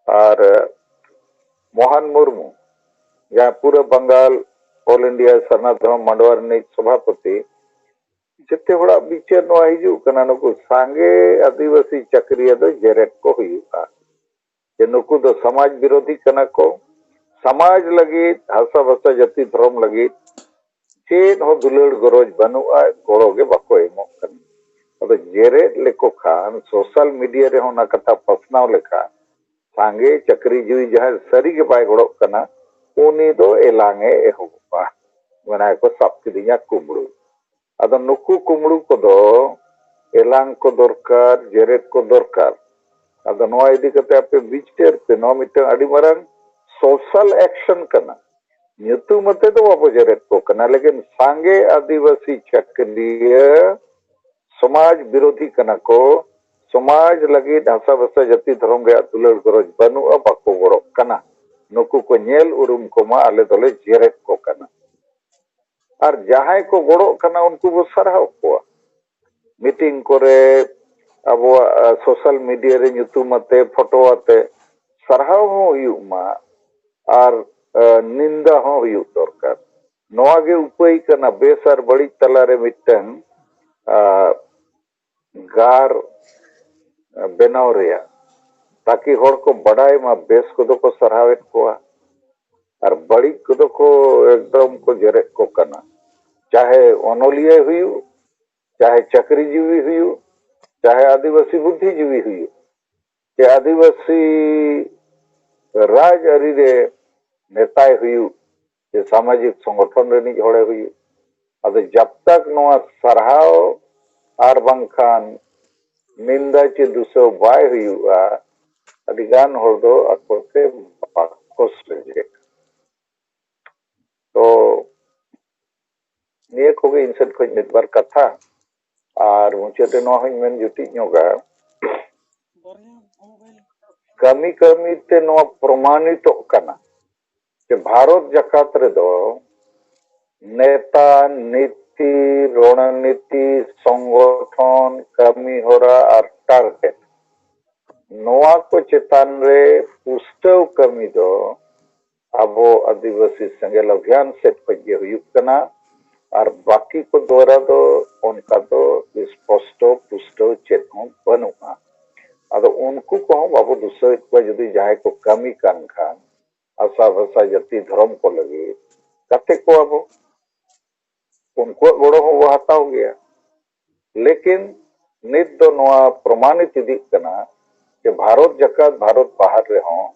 ᱟᱨ ᱢᱳᱦᱟᱱ ᱢᱩᱨᱢᱩ, ᱡᱟᱦᱟᱸᱭ ᱯᱩᱨᱟᱹ ᱵᱟᱝᱜᱟᱞ ᱚᱞ ᱤᱱᱰᱤᱭᱟ ᱥᱟᱨᱱᱟ ᱫᱷᱚᱨᱚᱢ ᱢᱟᱰᱣᱟ ᱨᱤᱱᱤᱡ ᱥᱚᱵᱷᱟᱯᱚᱛᱤ, ᱡᱮᱛᱮ ᱦᱚᱲᱟᱜ ᱵᱤᱪᱟᱹᱨ ᱱᱚᱣᱟ ᱦᱤᱡᱩᱜ ᱠᱟᱱᱟ, ᱱᱩᱠᱩ ᱥᱟᱸᱜᱮ ᱟᱹᱫᱤᱵᱟᱹᱥᱤ ᱪᱟᱹᱠᱨᱤᱭᱟᱹ ᱫᱚ ᱡᱮᱨᱮᱫ ᱠᱚ ᱦᱩᱭᱩᱜᱼᱟ, ᱡᱮ ᱱᱩᱠᱩ ᱫᱚ ᱥᱚᱢᱟᱡᱽ ᱵᱤᱨᱳᱫᱷᱤ ᱠᱟᱱᱟ ᱠᱚ, ᱥᱚᱢᱟᱡᱽ ᱞᱟᱹᱜᱤᱫ, ᱦᱟᱥᱟ ᱵᱷᱟᱥᱟ ᱡᱟᱹᱛᱤ ᱫᱷᱚᱨᱚᱢ ᱞᱟᱹᱜᱤᱫ ᱪᱮᱫ ᱦᱚᱸ ᱫᱩᱞᱟᱹᱲ ᱜᱚᱨᱚᱡᱽ ᱵᱟᱹᱱᱩᱜᱼᱟ, ᱜᱚᱲᱚ ᱜᱮ ᱵᱟᱠᱚ ᱮᱢᱚᱜ ᱠᱟᱱᱟ᱾ ᱟᱫᱚ ᱡᱮᱨᱮᱫ ᱞᱮᱠᱚ ᱠᱷᱟᱱ, ᱥᱳᱥᱟᱞ ᱢᱤᱰᱤᱭᱟ ᱨᱮᱦᱚᱸ ᱚᱱᱟ ᱠᱟᱛᱷᱟ ᱯᱟᱥᱱᱟᱣ ᱞᱮᱠᱷᱟᱱ, ᱥᱟᱸᱜᱮ ᱪᱟᱹᱠᱨᱤ ᱡᱤᱣᱤ ᱡᱟᱦᱟᱸᱭ ᱥᱟᱹᱨᱤ ᱜᱮ ᱵᱟᱭ ᱜᱚᱲᱚᱜ ᱠᱟᱱᱟ, ᱩᱱᱤ ᱫᱚ ᱮᱞᱟᱝ ᱮ ᱮᱦᱚᱵᱚᱜᱼᱟ, ᱢᱮᱱᱟ ᱠᱚ ᱥᱟᱵ ᱠᱤᱫᱤᱧᱟ ᱠᱩᱢᱵᱽᱲᱩ᱾ ᱟᱫᱚ ᱱᱩᱠᱩ ᱠᱩᱢᱵᱽᱲᱩ ᱠᱚᱫᱚ ᱮᱞᱟᱝ ᱠᱚ ᱫᱚᱨᱠᱟᱨ, ᱡᱮᱨᱮᱫ ᱠᱚ ᱫᱚᱨᱠᱟᱨ᱾ ᱟᱫᱚ ᱱᱚᱣᱟ ᱤᱫᱤ ᱠᱟᱛᱮ ᱟᱯᱮ ᱵᱤᱪᱟᱹᱨ ᱯᱮ, ᱱᱚᱣᱟ ᱢᱤᱫᱴᱟᱝ ᱟᱹᱰᱤ ᱢᱟᱨᱟᱝ ᱥᱳᱥᱟᱞ ᱮᱠᱥᱚᱱ ᱠᱟᱱᱟ᱾ ᱧᱩᱛᱩᱢ ᱟᱛᱮ ᱫᱚ ᱵᱟᱵᱚ ᱡᱮᱨᱮᱫ ᱠᱚ ᱠᱟᱱᱟ, ᱞᱮᱠᱤᱱ ᱥᱟᱸᱜᱮ ᱟᱹᱫᱤᱵᱟᱹᱥᱤ ᱪᱟᱹᱠᱨᱤᱭᱟᱹ ᱥᱚᱢᱟᱡᱽ ᱵᱤᱨᱳᱫᱷᱤ ᱠᱟᱱᱟ ᱠᱚ, ᱥᱚᱢᱟᱡᱽ ᱞᱟᱹᱜᱤᱫ ᱦᱟᱥᱟ ᱵᱷᱟᱥᱟ ᱡᱟᱹᱛᱤ ᱫᱷᱚᱨᱚᱢ ᱨᱮᱭᱟᱜ ᱫᱩᱞᱟᱹᱲ ᱜᱚᱨᱚᱡᱽ ᱵᱟᱹᱱᱩᱜᱼᱟ, ᱵᱟᱠᱚ ᱜᱚᱲᱚᱜ ᱠᱟᱱᱟ᱾ ᱱᱩᱠᱩ ᱠᱚ ᱧᱮᱞ ᱩᱨᱩᱢ ᱠᱚᱢᱟ, ᱟᱞᱮ ᱫᱚᱞᱮ ᱡᱮᱨᱮᱫ ᱠᱚ ᱠᱟᱱᱟ᱾ ᱟᱨ ᱡᱟᱦᱟᱸᱭ ᱠᱚ ᱜᱚᱲᱚᱜ ᱠᱟᱱᱟ, ᱩᱱᱠᱩ ᱵᱚ ᱥᱟᱨᱦᱟᱣ ᱠᱚᱣᱟ᱾ ᱢᱤᱴᱤᱝ ᱠᱚᱨᱮ ᱟᱵᱚᱣᱟᱜ ᱥᱳᱥᱟᱞ ᱢᱤᱰᱤᱭᱟ ᱨᱮ ᱧᱩᱛᱩᱢ ᱟᱛᱮ, ᱯᱷᱳᱴᱳ ᱟᱛᱮ ᱥᱟᱨᱦᱟᱣ ᱦᱚᱸ ᱦᱩᱭᱩᱜ ᱢᱟ, ᱟᱨ ᱱᱤᱱᱫᱟ ᱦᱚᱸ ᱦᱩᱭᱩᱜ ᱫᱚᱨᱠᱟᱨ᱾ ᱱᱚᱣᱟ ᱜᱮ ᱩᱯᱟᱹᱭ ᱠᱟᱱᱟ ᱵᱮᱥ ᱟᱨ ᱵᱟᱹᱲᱤᱡ ᱛᱟᱞᱟᱨᱮ ᱢᱤᱫᱴᱟᱝ ᱜᱟᱨ ᱵᱮᱱᱟᱣ ᱨᱮᱭᱟᱜ, ᱛᱟᱠᱤ ᱦᱚᱲ ᱠᱚ ᱵᱟᱰᱟᱭ ᱢᱟ, ᱵᱮᱥ ᱠᱚᱫᱚ ᱠᱚ ᱥᱟᱨᱦᱟᱣᱮᱫ ᱠᱚᱣᱟ ᱟᱨ ᱵᱟᱹᱲᱤᱡ ᱠᱚᱫᱚ ᱠᱚ ᱮᱠᱫᱚᱢ ᱠᱚ ᱡᱮᱨᱮᱫ ᱠᱚ ᱠᱟᱱᱟ᱾ ᱪᱟᱦᱮ ᱚᱱᱚᱞᱤᱭᱟᱹ ᱦᱩᱭᱩᱜ, ᱪᱟᱦᱮ ᱪᱟᱹᱠᱨᱤ ᱡᱤᱵᱤ ᱦᱩᱭᱩᱜ, ᱪᱟᱦᱮ ᱟᱹᱫᱤᱵᱟᱹᱥᱤ ᱵᱩᱫᱽᱫᱷᱤ ᱡᱤᱵᱤ ᱦᱩᱭᱩᱜ, ᱪᱮ ᱟᱹᱫᱤᱵᱟᱹᱥᱤ ᱨᱟᱡᱽ ᱟᱹᱨᱤ ᱨᱮ ᱱᱮᱛᱟᱭ ᱦᱩᱭᱩᱜ, ᱪᱮ ᱥᱟᱢᱟᱡᱤᱠ ᱥᱚᱝᱜᱚᱴᱷᱚᱱ ᱨᱤᱱᱤᱡ ᱦᱚᱲᱮ ᱦᱩᱭᱩᱜ, ᱟᱫᱚ ᱡᱟᱵ ᱛᱟᱠ ᱱᱚᱣᱟ ᱥᱟᱨᱦᱟᱣ ᱟᱨ ᱵᱟᱝᱠᱷᱟᱱ ᱱᱤᱱᱫᱟ ᱪᱮ ᱫᱩᱥᱟᱹᱣ ᱵᱟᱭ ᱦᱩᱭᱩᱜᱼᱟ, ᱟᱹᱰᱤ ᱜᱟᱱ ᱦᱚᱲ ᱫᱚ ᱟᱠᱚ ᱛᱮ ᱵᱟᱠᱚ ᱥᱚᱡᱷᱮᱜᱼᱟ᱾ ᱛᱚ ᱱᱤᱭᱟᱹ ᱠᱚᱜᱮ ᱤᱧ ᱥᱮᱫ ᱠᱷᱚᱱ ᱢᱤᱫ ᱵᱟᱨ ᱠᱟᱛᱷᱟ᱾ ᱟᱨ ᱢᱩᱪᱟᱹᱫ ᱨᱮ ᱱᱚᱣᱟ ᱦᱚᱧ ᱢᱮᱱ ᱡᱩᱴᱤᱡ ᱧᱚᱜᱟ, ᱠᱟᱹᱢᱤ ᱠᱟᱹᱢᱤ ᱛᱮ ᱱᱚᱣᱟ ᱯᱨᱚᱢᱟᱱᱤᱛᱚᱜ ᱠᱟᱱᱟ ᱡᱮ ᱵᱷᱟᱨᱚᱛ ᱡᱟᱠᱟᱛ ᱨᱮᱫᱚ ᱱᱮᱛᱟ, ᱱᱤᱛᱤ, ᱨᱚᱬᱱᱤᱛᱤ, ᱥᱚᱝᱜᱚᱴᱷᱚᱱ, ᱠᱟᱹᱢᱤ ᱦᱚᱨᱟ ᱟᱨ ᱴᱟᱨᱜᱮᱴ, ᱱᱚᱣᱟ ᱠᱚ ᱪᱮᱛᱟᱱ ᱨᱮ ᱯᱩᱥᱴᱟᱹᱣ ᱠᱟᱹᱢᱤ ᱫᱚ ᱟᱵᱚ ᱟᱹᱫᱤᱵᱟᱹᱥᱤ ᱥᱮᱸᱜᱮᱞ ᱚᱵᱷᱤᱭᱟᱱ ᱥᱮᱫ ᱠᱷᱚᱱ ᱜᱮ ᱦᱩᱭᱩᱜ ᱠᱟᱱᱟ᱾ ᱟᱨ ᱵᱟᱹᱠᱤ ᱠᱚ ᱫᱣᱟᱨᱟ ᱫᱚ ᱚᱱᱠᱟ ᱫᱚ ᱥᱯᱚᱥᱴᱚ ᱯᱩᱥᱴᱟᱹᱣ ᱪᱮᱫ ᱦᱚᱸ ᱵᱟᱹᱱᱩᱜᱼᱟ᱾ ᱟᱫᱚ ᱩᱱᱠᱩ ᱠᱚᱦᱚᱸ ᱵᱟᱵᱚ ᱫᱩᱥᱟᱹᱣᱮᱫ ᱠᱚᱣᱟ, ᱡᱩᱫᱤ ᱡᱟᱦᱟᱸᱭ ᱠᱚ ᱠᱟᱹᱢᱤ ᱠᱟᱱ ᱠᱷᱟᱱ ᱦᱟᱥᱟ ᱵᱷᱟᱥᱟ ᱡᱟᱹᱛᱤ ᱫᱷᱚᱨᱚᱢ ᱠᱚ ᱞᱟᱹᱜᱤᱫ, ᱠᱟᱛᱮ ᱠᱚᱣᱟ ᱵᱚ, ᱩᱱᱠᱩᱣᱟᱜ ᱜᱚᱲᱚ ᱦᱚᱸ ᱵᱚ ᱦᱟᱛᱟᱣ ᱜᱮᱭᱟ᱾ ᱞᱮᱠᱤᱱ ᱱᱤᱛ ᱫᱚ ᱱᱚᱣᱟ ᱯᱨᱚᱢᱟᱱᱤᱛ ᱤᱫᱤᱜ ᱠᱟᱱᱟ ᱡᱮ ᱵᱷᱟᱨᱚᱛ ᱡᱟᱠᱟᱛ, ᱵᱷᱟᱨᱚᱛ ᱵᱟᱦᱟᱨ ᱨᱮᱦᱚᱸ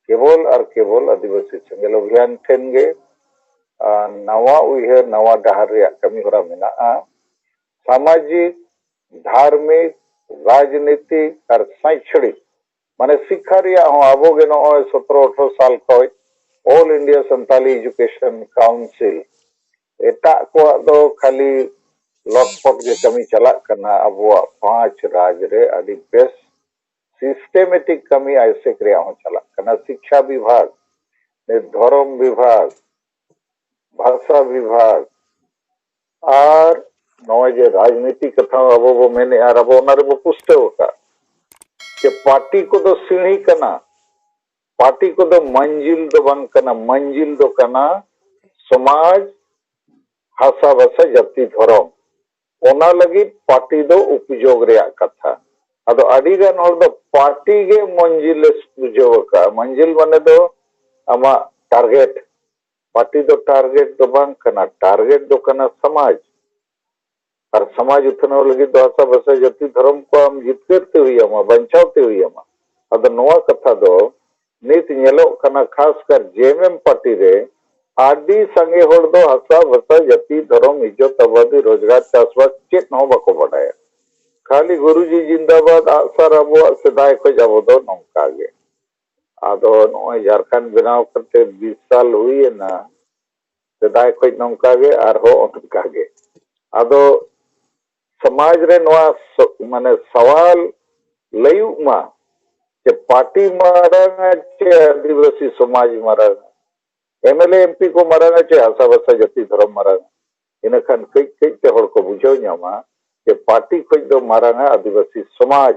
ᱠᱮᱵᱚᱞ ᱟᱨ ᱠᱮᱵᱚᱞ ᱟᱹᱫᱤᱵᱟᱹᱥᱤ ᱥᱮᱸᱜᱮᱞ ᱚᱵᱷᱤᱭᱟᱱ ᱴᱷᱮᱱ ᱜᱮ, ᱟᱨ, ᱱᱟᱣᱟ ᱩᱭᱦᱟᱹᱨ, ᱱᱟᱣᱟ ᱰᱟᱦᱟᱨ ᱨᱮᱭᱟᱜ ᱠᱟᱹᱢᱤ ᱦᱚᱨᱟ ᱢᱮᱱᱟᱜᱼᱟ᱾ ᱥᱟᱢᱟᱡᱤᱠ, ᱫᱷᱟᱨᱢᱤᱠ, ᱨᱟᱡᱽᱱᱤᱛᱤᱠ ᱟᱨ ᱥᱟᱭᱪᱷᱚᱲᱤᱠ, ᱢᱟᱱᱮ ᱥᱤᱠᱠᱷᱟ ᱨᱮᱭᱟᱜ ᱦᱚᱸ ᱟᱵᱚ ᱜᱮ ᱱᱚᱜᱼᱚᱭ ᱥᱚᱛᱨᱚ ᱟᱴᱷᱨᱚ ᱥᱟᱞ ᱠᱷᱚᱱ All India Santali Education Council, ᱮᱴᱟᱜ ᱠᱚᱣᱟᱜ ᱫᱚ ᱠᱷᱟᱹᱞᱤ ᱞᱚᱴᱯᱚᱴ ᱜᱮ ᱠᱟᱹᱢᱤ ᱪᱟᱞᱟᱜ ᱠᱟᱱᱟ᱾ ᱟᱵᱚᱣᱟᱜ ᱯᱟᱸᱪ ᱨᱟᱡᱽ ᱨᱮ ᱟᱹᱰᱤ ᱵᱮᱥ ᱥᱤᱥᱴᱮᱢᱮᱴᱤᱠ ᱠᱟᱹᱢᱤ ᱟᱭᱥᱮᱠ ᱨᱮᱭᱟᱜ ᱦᱚᱸ ᱪᱟᱞᱟᱜ ᱠᱟᱱᱟ᱾ ᱥᱤᱠᱠᱷᱟ ᱵᱤᱵᱷᱟᱜᱽ, ᱫᱷᱚᱨᱚᱢ ᱵᱤᱵᱷᱟᱜᱽ, ᱵᱷᱟᱥᱟ ᱵᱤᱵᱷᱟᱜᱽ, ᱟᱨ ᱱᱚᱜᱼᱚᱭ ᱡᱮ ᱨᱟᱡᱽᱱᱤᱛᱤ ᱠᱟᱛᱷᱟ ᱟᱵᱚ ᱵᱚ ᱢᱮᱱᱮᱫᱼᱟ ᱟᱨ ᱟᱵᱚ ᱚᱱᱟ ᱨᱮᱵᱚ ᱯᱩᱥᱴᱟᱹᱣ ᱟᱠᱟᱫ ᱡᱮ ᱯᱟᱨᱴᱤ ᱠᱚᱫᱚ ᱥᱤᱬᱦᱤ ᱠᱟᱱᱟ, ᱯᱟᱨᱴᱤ ᱠᱚᱫᱚ ᱢᱟᱹᱧᱡᱤᱞ ᱫᱚ ᱵᱟᱝ ᱠᱟᱱᱟ, ᱢᱟᱹᱧᱡᱤᱞ ᱫᱚ ᱠᱟᱱᱟ ᱥᱚᱢᱟᱡᱽ, ᱦᱟᱥᱟ ᱵᱷᱟᱥᱟ, ᱡᱟᱹᱛᱤ, ᱫᱷᱚᱨᱚᱢ᱾ ᱚᱱᱟ ᱞᱟᱹᱜᱤᱫ ᱯᱟᱨᱴᱤ ᱫᱚ ᱩᱯᱡᱳᱜᱽ ᱨᱮᱭᱟᱜ ᱠᱟᱛᱷᱟ᱾ ᱟᱫᱚ ᱟᱹᱰᱤ ᱜᱟᱱ ᱦᱚᱲ ᱫᱚ ᱯᱟᱨᱴᱤ ᱜᱮ ᱢᱚᱧᱡᱤᱞ ᱮ ᱵᱩᱡᱷᱟᱹᱣ ᱟᱠᱟᱫᱼᱟ᱾ ᱢᱚᱧᱡᱤᱞ ᱢᱟᱱᱮ ᱫᱚ ᱟᱢᱟᱜ ᱴᱟᱨᱜᱮᱴ᱾ ᱯᱟᱨᱴᱤ ᱫᱚ ᱴᱟᱨᱜᱮᱴ ᱫᱚ ᱵᱟᱝ ᱠᱟᱱᱟ, ᱴᱟᱨᱜᱮᱴ ᱫᱚ ᱠᱟᱱᱟ ᱥᱚᱢᱟᱡᱽ᱾ ᱟᱨ ᱥᱚᱢᱟᱡᱽ ᱩᱛᱱᱟᱹᱣ ᱞᱟᱹᱜᱤᱫ ᱫᱚ ᱦᱟᱥᱟ ᱵᱷᱟᱥᱟ ᱡᱟᱹᱛᱤ ᱫᱷᱚᱨᱚᱢ ᱠᱚ ᱟᱢ ᱡᱤᱛᱠᱟᱹᱨ ᱛᱮ ᱦᱩᱭ ᱟᱢᱟ, ᱵᱟᱧᱪᱟᱣ ᱛᱮ ᱦᱩᱭ ᱟᱢᱟ᱾ ᱟᱫᱚ ᱱᱚᱣᱟ ᱠᱟᱛᱷᱟ ᱫᱚ ᱱᱤᱛ ᱧᱮᱞᱚᱜ ᱠᱟᱱᱟ, ᱠᱷᱟᱥ ᱠᱟᱨ ᱡᱮ ᱮᱢ ᱮᱢ ᱯᱟᱨᱴᱤ ᱨᱮ ᱟᱹᱰᱤ ᱥᱟᱸᱜᱮ ᱦᱚᱲ ᱫᱚ ᱦᱟᱥᱟ ᱵᱷᱟᱥᱟ, ᱡᱟᱹᱛᱤ, ᱫᱷᱚᱨᱚᱢ, ᱤᱡᱽᱡᱚᱛ, ᱟᱵᱟᱫᱤ, ᱨᱳᱡᱽᱜᱟᱨ, ᱪᱟᱥᱵᱟᱥ ᱪᱮᱫ ᱦᱚᱸ ᱵᱟᱠᱚ ᱵᱟᱰᱟᱭᱟ᱾ ᱠᱷᱟᱹᱞᱤ ᱜᱩᱨᱩᱡᱤ ᱡᱤᱱᱫᱟᱵᱟᱫ, ᱟᱜᱼᱥᱟᱨ ᱟᱵᱚᱣᱟᱜ ᱥᱮᱫᱟᱭ ᱠᱷᱚᱡ ᱟᱵᱚ ᱫᱚ ᱱᱚᱝᱠᱟ ᱜᱮ᱾ ᱟᱫᱚ ᱱᱚᱜᱼᱚᱭ ᱡᱷᱟᱲᱠᱷᱚᱸᱰ ᱵᱮᱱᱟᱣ ᱠᱟᱛᱮ ᱵᱤᱥ ᱥᱟᱞ ᱦᱩᱭᱮᱱᱟ, ᱥᱮᱫᱟᱭ ᱠᱷᱚᱡ ᱱᱚᱝᱠᱟ ᱜᱮ, ᱟᱨᱦᱚᱸ ᱚᱱᱠᱟ ᱜᱮ᱾ ᱟᱫᱚ ᱥᱚᱢᱟᱡᱽ ᱨᱮ ᱱᱚᱣᱟ ᱥᱚ-, ᱢᱟᱱᱮ ᱥᱟᱣᱟᱞ ᱞᱟᱹᱭᱩᱜ ᱢᱟ ᱡᱮ ᱯᱟᱨᱴᱤ ᱢᱟᱨᱟᱝᱟ ᱪᱮ ᱟᱹᱫᱤᱵᱟᱹᱥᱤ ᱥᱚᱢᱟᱡᱽ ᱢᱟᱨᱟᱝᱟ? ᱮᱢᱮᱞᱮ ᱮᱢᱯᱤ ᱠᱚ ᱢᱟᱨᱟᱝᱟ ᱪᱮ ᱦᱟᱥᱟ ᱵᱷᱟᱥᱟ ᱡᱟᱹᱛᱤ ᱫᱷᱚᱨᱚᱢ ᱢᱟᱨᱟᱝᱟ? ᱤᱱᱟᱹ ᱠᱷᱟᱱ ᱠᱟᱹᱡ ᱠᱟᱹᱡ ᱛᱮ ᱦᱚᱲ ᱠᱚ ᱵᱩᱡᱷᱟᱹᱣ ᱧᱟᱢᱟ ᱡᱮ ᱯᱟᱨᱴᱤ ᱠᱷᱚᱡ ᱫᱚ ᱢᱟᱨᱟᱝᱟ ᱟᱹᱫᱤᱵᱟᱹᱥᱤ ᱥᱚᱢᱟᱡᱽ᱾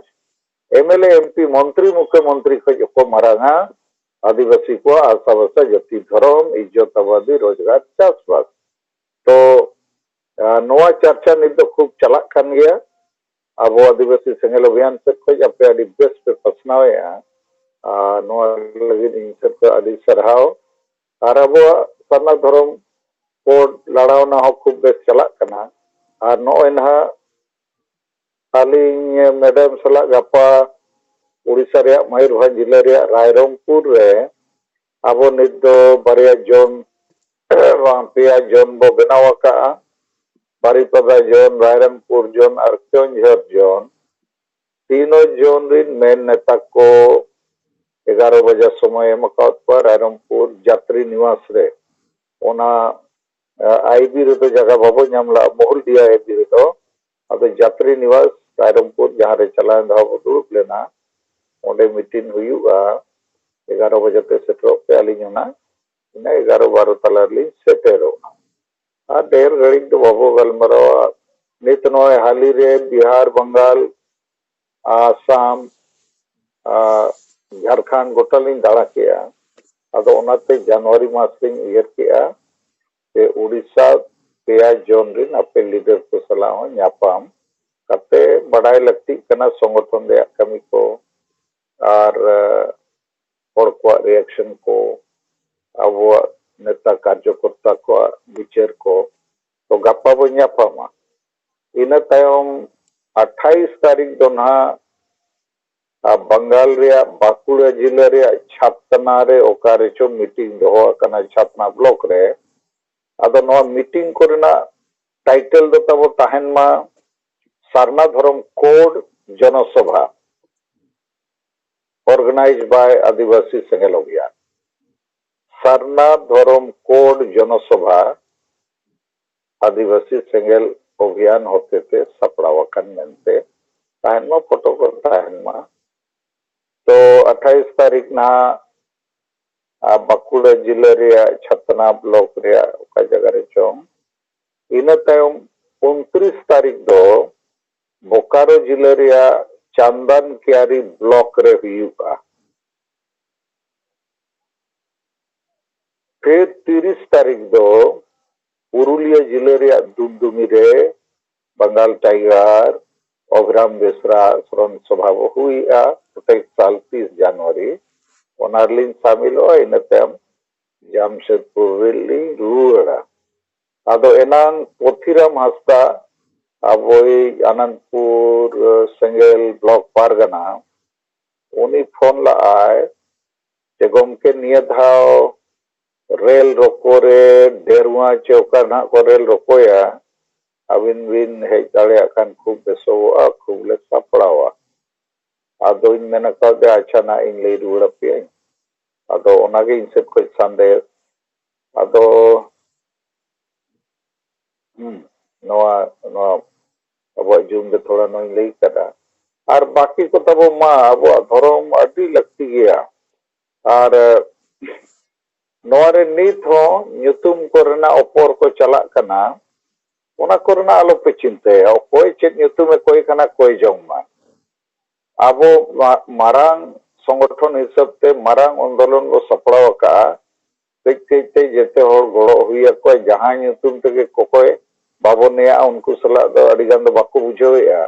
ᱮᱢᱮᱞᱮ, ᱮᱢᱯᱤ, ᱢᱚᱱᱛᱨᱤ, ᱢᱩᱠᱷᱭᱚᱢᱚᱱᱛᱨᱤ ᱠᱷᱚᱡ ᱦᱚᱸᱠᱚ ᱢᱟᱨᱟᱝᱟ ᱟᱹᱫᱤᱵᱟᱹᱥᱤ ᱠᱚᱣᱟᱜ ᱦᱟᱥᱟ ᱵᱷᱟᱥᱟ ᱡᱟᱹᱛᱤ ᱫᱷᱚᱨᱚᱢ, ᱤᱡᱽᱡᱚᱛ ᱟᱵᱟᱫᱤ, ᱨᱳᱡᱽᱜᱟᱨ, ᱪᱟᱥᱵᱟᱥ᱾ ᱛᱚ, ᱟ, ᱱᱚᱣᱟ ᱪᱟᱨᱪᱟ ᱱᱤᱛ ᱫᱚ ᱠᱷᱩᱵ ᱪᱟᱞᱟᱜ ᱠᱟᱱ ᱜᱮᱭᱟ᱾ ᱟᱵᱚ ᱟᱹᱫᱤᱵᱟᱹᱥᱤ ᱥᱮᱸᱜᱮᱞ ᱚᱵᱷᱤᱭᱟᱱ ᱥᱮᱫ ᱠᱷᱚᱡ ᱟᱯᱮ ᱟᱹᱰᱤ ᱵᱮᱥ ᱯᱮ ᱯᱟᱥᱱᱟᱣᱮᱫᱼᱟ᱾ ᱟᱨ ᱱᱚᱣᱟ ᱞᱟᱹᱜᱤᱫ ᱤᱧ ᱥᱮᱫ ᱠᱷᱚᱡ ᱟᱹᱰᱤ ᱥᱟᱨᱦᱟᱣ᱾ ᱟᱨ ᱟᱵᱚᱣᱟᱜ ᱥᱟᱨᱱᱟ ᱫᱷᱚᱨᱚᱢ ᱠᱳᱰ ᱞᱟᱲᱟᱣᱱᱟ ᱦᱚᱸ ᱠᱷᱩᱵ ᱵᱮᱥ ᱪᱟᱞᱟᱜ ᱠᱟᱱᱟ᱾ ᱟᱨ ᱱᱚᱜᱼᱚᱭ ᱱᱟᱦᱟᱜ ᱟᱹᱞᱤᱧ ᱢᱮᱰᱟᱢ ᱥᱟᱞᱟᱜ ᱜᱟᱯᱟ ᱳᱰᱤᱥᱟ ᱨᱮᱭᱟᱜ ᱢᱚᱭᱩᱨᱵᱷᱚᱸᱡᱽ ᱡᱤᱞᱟᱹ ᱨᱮᱭᱟᱜ ᱨᱟᱭᱨᱚᱝᱯᱩᱨ ᱨᱮ ᱟᱵᱚ ᱱᱤᱛ ᱫᱚ ᱵᱟᱨᱭᱟ ᱡᱳᱱ, ᱵᱟᱝ, ᱯᱮᱭᱟ ᱡᱳᱱ ᱵᱚ ᱵᱮᱱᱟᱣ ᱟᱠᱟᱫᱼᱟ᱾ ᱵᱟᱨᱤᱯᱟᱫᱟ ᱡᱳᱱ, ᱨᱟᱭᱨᱚᱝᱯᱩᱨ ᱡᱳᱱ ᱟᱨ ᱠᱮᱣᱚᱱᱡᱷᱚᱨ ᱡᱳᱱ᱾ ᱛᱤᱱᱚ ᱡᱳᱱ ᱨᱤᱱ ᱢᱮᱱ ᱱᱮᱛᱟ ᱠᱚ ᱮᱜᱟᱨᱚ ᱵᱟᱡᱟ ᱥᱚᱢᱚᱭ ᱮᱢ ᱟᱠᱟᱣᱟᱫ ᱠᱚᱣᱟ ᱨᱟᱭᱨᱚᱝᱯᱩᱨ ᱡᱟᱛᱨᱤ ᱱᱤᱣᱟᱥ ᱨᱮ᱾ ᱚᱱᱟ, ᱟ, ᱟᱭᱵᱤ ᱨᱮᱫᱚ ᱡᱟᱭᱜᱟ ᱵᱟᱵᱚ ᱧᱟᱢ ᱞᱮᱫᱼᱟ, ᱢᱚᱦᱩᱞᱰᱤᱦᱟ ᱟᱭᱵᱤ ᱨᱮᱫᱚ᱾ ᱟᱫᱚ ᱡᱟᱛᱨᱤ ᱱᱤᱣᱟᱥ ᱨᱟᱭᱨᱚᱝᱯᱩᱨ ᱡᱟᱦᱟᱸ ᱨᱮ ᱪᱟᱞᱟᱣᱮᱱ ᱫᱷᱟᱣ ᱵᱚ ᱫᱩᱲᱩᱵ ᱞᱮᱱᱟ, ᱚᱸᱰᱮ ᱢᱤᱴᱤᱝ ᱦᱩᱭᱩᱜᱼᱟ, ᱮᱜᱟᱨᱚ ᱵᱟᱡᱮ ᱛᱮ ᱥᱮᱴᱮᱨᱚᱜ ᱯᱮ, ᱟᱹᱞᱤᱧ ᱚᱱᱟ ᱤᱱᱟᱹ ᱮᱜᱟᱨᱚ ᱵᱟᱨᱚ ᱛᱟᱞᱟ ᱨᱮᱞᱤᱧ ᱥᱮᱴᱮᱨᱚᱜᱼᱟ᱾ ᱟᱨ ᱰᱷᱮᱨ ᱜᱷᱟᱹᱲᱤᱡ ᱫᱚ ᱵᱟᱵᱚ ᱜᱟᱞᱢᱟᱨᱟᱣᱟ᱾ ᱱᱤᱛ ᱱᱚᱜᱼᱚᱭ ᱦᱟᱹᱞᱤ ᱨᱮ ᱵᱤᱦᱟᱨ, ᱵᱟᱝᱜᱟᱞ, ᱟᱥᱟᱢ, ᱟᱨ ᱡᱷᱟᱲᱠᱷᱚᱸᱰ ᱜᱚᱴᱟ ᱞᱤᱧ ᱫᱟᱬᱟ ᱠᱮᱜᱼᱟ᱾ ᱟᱫᱚ ᱚᱱᱟᱛᱮ ᱡᱟᱱᱩᱣᱟᱨᱤ ᱢᱟᱥ ᱞᱤᱧ ᱩᱭᱦᱟᱹᱨ ᱠᱮᱜᱼᱟ ᱡᱮ ᱩᱰᱤᱥᱟ ᱯᱮᱭᱟ ᱡᱳᱱ ᱨᱮᱱ ᱟᱯᱮ ᱞᱤᱰᱟᱨ ᱠᱚ ᱥᱟᱞᱟᱜ ᱦᱚᱸ ᱧᱟᱯᱟᱢ ᱠᱟᱛᱮ ᱵᱟᱰᱟᱭ ᱞᱟᱹᱠᱛᱤᱜ ᱠᱟᱱᱟ ᱥᱚᱝᱜᱚᱴᱷᱚᱱ ᱨᱮᱭᱟᱜ ᱠᱟᱹᱢᱤ ᱠᱚ ᱟᱨ, ᱮ, ᱦᱚᱲ ᱠᱚᱣᱟᱜ ᱨᱤᱭᱮᱠᱥᱚᱱ ᱠᱚ, ᱟᱵᱚᱣᱟᱜ ᱱᱮᱛᱟ ᱠᱟᱨᱡᱚᱠᱚᱨᱛᱟ ᱠᱚᱣᱟᱜ ᱵᱤᱪᱟᱹᱨ ᱠᱚ᱾ ᱛᱚ ᱜᱟᱯᱟ ᱵᱚᱱ ᱧᱟᱯᱟᱢᱟ᱾ ᱤᱱᱟᱹ ᱛᱟᱭᱚᱢ ᱟᱴᱷᱟᱭᱤᱥ ᱛᱟᱹᱨᱤᱠᱷ ᱫᱚ ᱱᱟᱦᱟᱜ ᱟᱨ ᱵᱟᱝᱜᱟᱞ ᱨᱮᱭᱟᱜ ᱵᱟᱸᱠᱩᱲᱟ ᱡᱤᱞᱟᱹ ᱨᱮᱭᱟᱜ ᱪᱷᱟᱛᱱᱟ ᱨᱮ ᱚᱠᱟ ᱨᱮᱪᱚ ᱢᱤᱴᱤᱝ ᱫᱚᱦᱚ ᱟᱠᱟᱱᱟ, ᱪᱷᱟᱛᱱᱟ ᱵᱞᱚᱠ ᱨᱮ᱾ ᱟᱫᱚ ᱱᱚᱣᱟ ᱢᱤᱴᱤᱝ ᱠᱚᱨᱮᱱᱟᱜ ᱴᱟᱭᱴᱮᱞ ᱫᱚ ᱛᱟᱵᱚ ᱛᱟᱦᱮᱱ ᱢᱟ ᱥᱟᱨᱱᱟ ᱫᱷᱚᱨᱚᱢ ᱠᱳᱰ ᱡᱚᱱᱚᱥᱚᱵᱷᱟ, organized by ᱟᱹᱫᱤᱵᱟᱹᱥᱤ ᱥᱮᱸᱜᱮᱞ ᱚᱵᱷᱤᱭᱟᱱ᱾ ᱥᱟᱨᱱᱟ ᱫᱷᱚᱨᱚᱢ ᱠᱳᱰ ᱡᱚᱱᱚᱥᱚᱵᱷᱟ ᱟᱹᱫᱤᱵᱟᱹᱥᱤ ᱥᱮᱸᱜᱮᱞ ᱚᱵᱷᱤᱭᱟᱱ ᱦᱚᱛᱮᱛᱮ ᱥᱟᱯᱲᱟᱣ ᱟᱠᱟᱱ ᱢᱮᱱᱛᱮ ᱛᱟᱦᱮᱱ ᱢᱟ, ᱯᱷᱳᱴᱳ ᱠᱚ ᱛᱟᱦᱮᱱ ᱢᱟ᱾ ᱛᱚ ᱟᱴᱷᱟᱭᱤᱥ ᱛᱟᱹᱨᱤᱠᱷ ᱱᱟᱦᱟᱜ ᱟᱨ ᱵᱟᱸᱠᱩᱲᱟ ᱡᱤᱞᱟᱹ ᱨᱮᱭᱟᱜ ᱪᱷᱟᱛᱱᱟ ᱵᱞᱚᱠ ᱨᱮᱭᱟᱜ ᱚᱠᱟ ᱡᱟᱭᱜᱟ ᱨᱮ ᱪᱚᱝ᱾ ᱤᱱᱟᱹ ᱛᱟᱭᱚᱢ ᱩᱱᱛᱨᱤᱥ ᱛᱟᱹᱨᱤᱠᱷ ᱫᱚ ᱵᱳᱠᱟᱨᱳ ᱡᱤᱞᱟᱹ ᱨᱮᱭᱟᱜ ᱪᱟᱱᱫᱟᱱ ᱠᱤᱭᱟᱨᱤ ᱵᱞᱚᱠ ᱨᱮ ᱦᱩᱭᱩᱜᱼᱟ᱾ ᱯᱷᱤᱨ ᱛᱤᱨᱤᱥ ᱛᱟᱹᱨᱤᱠᱷ ᱫᱚ ᱯᱩᱨᱩᱞᱤᱭᱟᱹ ᱡᱤᱞᱟᱹ ᱨᱮᱭᱟᱜ ᱫᱩᱢᱫᱩᱢᱤ ᱨᱮ ᱵᱟᱝᱜᱟᱞ ᱴᱟᱭᱜᱟᱨ ᱚᱵᱷᱤᱨᱟᱢ ᱵᱮᱥᱨᱟ ᱥᱚᱨᱚᱱ ᱥᱚᱵᱷᱟ ᱵᱚ ᱦᱩᱭᱮᱜᱼᱟ ᱯᱨᱚᱛᱮᱠ ᱥᱟᱞ ᱛᱤᱥ ᱡᱟᱱᱩᱣᱟᱨᱤ᱾ ᱚᱱᱟ ᱨᱮᱞᱤᱧ ᱥᱟᱢᱤᱞᱚᱜᱼᱟ᱾ ᱤᱱᱟᱹ ᱛᱟᱭᱚᱢ ᱡᱟᱢᱥᱮᱫᱽᱯᱩᱨ ᱨᱮᱞᱤᱧ ᱨᱩᱣᱟᱹᱲᱟ᱾ ᱟᱫᱚ ᱮᱱᱟᱝ ᱯᱚᱛᱷᱤᱨᱟᱢ ᱦᱟᱸᱥᱫᱟ, ᱟᱵᱚᱭᱤᱡ ᱟᱱᱟᱱᱫᱯᱩᱨ ᱥᱮᱸᱜᱮᱞ ᱵᱞᱚᱠ ᱯᱟᱨᱜᱟᱱᱟ, ᱩᱱᱤ ᱯᱷᱳᱱ ᱞᱟᱜᱼᱟᱭ ᱡᱮ, "ᱜᱚᱢᱠᱮ, ᱱᱤᱭᱟᱹ ᱫᱷᱟᱣ ᱨᱮᱞ ᱨᱚᱯᱚ ᱨᱮ ᱰᱮᱨᱣᱟ ᱪᱮ ᱚᱠᱟ ᱱᱟᱦᱟᱜ ᱠᱚ ᱨᱮᱞ ᱨᱚᱯᱚᱭᱟ, ᱟᱹᱵᱤᱱ ᱵᱤᱱ ᱦᱮᱡ ᱫᱟᱲᱮᱭᱟᱜ ᱠᱷᱟᱱ ᱠᱷᱩᱵ ᱵᱮᱥᱚᱜᱚᱜᱼᱟ, ᱠᱷᱩᱵ ᱞᱮ ᱥᱟᱯᱲᱟᱣᱟ᱾" ᱟᱫᱚᱧ ᱢᱮᱱ ᱟᱠᱟᱫᱮᱭᱟ, "ᱟᱪᱪᱷᱟ, ᱱᱟᱦᱟᱜ ᱤᱧ ᱞᱟᱹᱭ ᱨᱩᱣᱟᱹᱲ ᱟᱯᱮᱭᱟᱹᱧ᱾" ᱟᱫᱚ ᱚᱱᱟᱜᱮ ᱤᱧ ᱥᱮᱫ ᱠᱷᱚᱱ ᱥᱟᱸᱫᱮᱥ᱾ ᱟᱫᱚ ᱦᱩᱸ, ᱱᱚᱣᱟ, ᱱᱚᱣᱟ ᱟᱵᱚᱣᱟᱜ ᱡᱩᱢ ᱨᱮ ᱛᱷᱚᱲᱟ ᱱᱚᱣᱟᱧ ᱞᱟᱹᱭ ᱠᱟᱫᱟ᱾ ᱟᱨ ᱵᱟᱹᱠᱤ ᱠᱚ ᱛᱟᱵᱚ ᱢᱟ, ᱟᱵᱚᱣᱟᱜ ᱫᱷᱚᱨᱚᱢ ᱟᱹᱰᱤ ᱞᱟᱹᱠᱛᱤ ᱜᱮᱭᱟ᱾ ᱟᱨ, ᱮ, ᱱᱚᱣᱟ ᱨᱮ ᱱᱤᱛ ᱦᱚᱸ ᱧᱩᱛᱩᱢ ᱠᱚᱨᱮᱱᱟᱜ ᱚᱯᱚᱨ ᱠᱚ ᱪᱟᱞᱟᱜ ᱠᱟᱱᱟ, ᱚᱱᱟ ᱠᱚᱨᱮᱱᱟᱜ ᱟᱞᱚ ᱯᱮ ᱪᱤᱱᱛᱟᱹᱭᱟ᱾ ᱚᱠᱚᱭ ᱪᱮᱫ ᱧᱩᱛᱩᱢᱮ ᱠᱚᱭ ᱠᱟᱱᱟ, ᱠᱚᱭ ᱡᱚᱝ ᱢᱟ᱾ ᱟᱵᱚ ᱢᱟ-, ᱢᱟᱨᱟᱝ ᱥᱚᱝᱜᱚᱴᱷᱚᱱ ᱦᱤᱥᱟᱹᱵ ᱛᱮ ᱢᱟᱨᱟᱝ ᱟᱱᱫᱳᱞᱚᱱ ᱵᱚ ᱥᱟᱯᱲᱟᱣ ᱟᱠᱟᱫᱼᱟ᱾ ᱠᱟᱹᱡ ᱠᱟᱹᱡ ᱛᱮ ᱡᱮᱛᱮ ᱦᱚᱲ ᱜᱚᱲᱚ ᱦᱩᱭ ᱟᱠᱚᱣᱟ, ᱡᱟᱦᱟᱸᱭ ᱧᱩᱛᱩᱢ ᱛᱮᱜᱮ ᱠᱚᱠᱚᱭ ᱵᱟᱵᱚ ᱱᱮᱭᱟᱜᱼᱟ, ᱩᱱᱠᱩ ᱥᱟᱞᱟᱜ ᱫᱚ ᱟᱹᱰᱤ ᱜᱟᱱ ᱫᱚ ᱵᱟᱠᱚ ᱵᱩᱡᱷᱟᱹᱣᱮᱫᱼᱟ᱾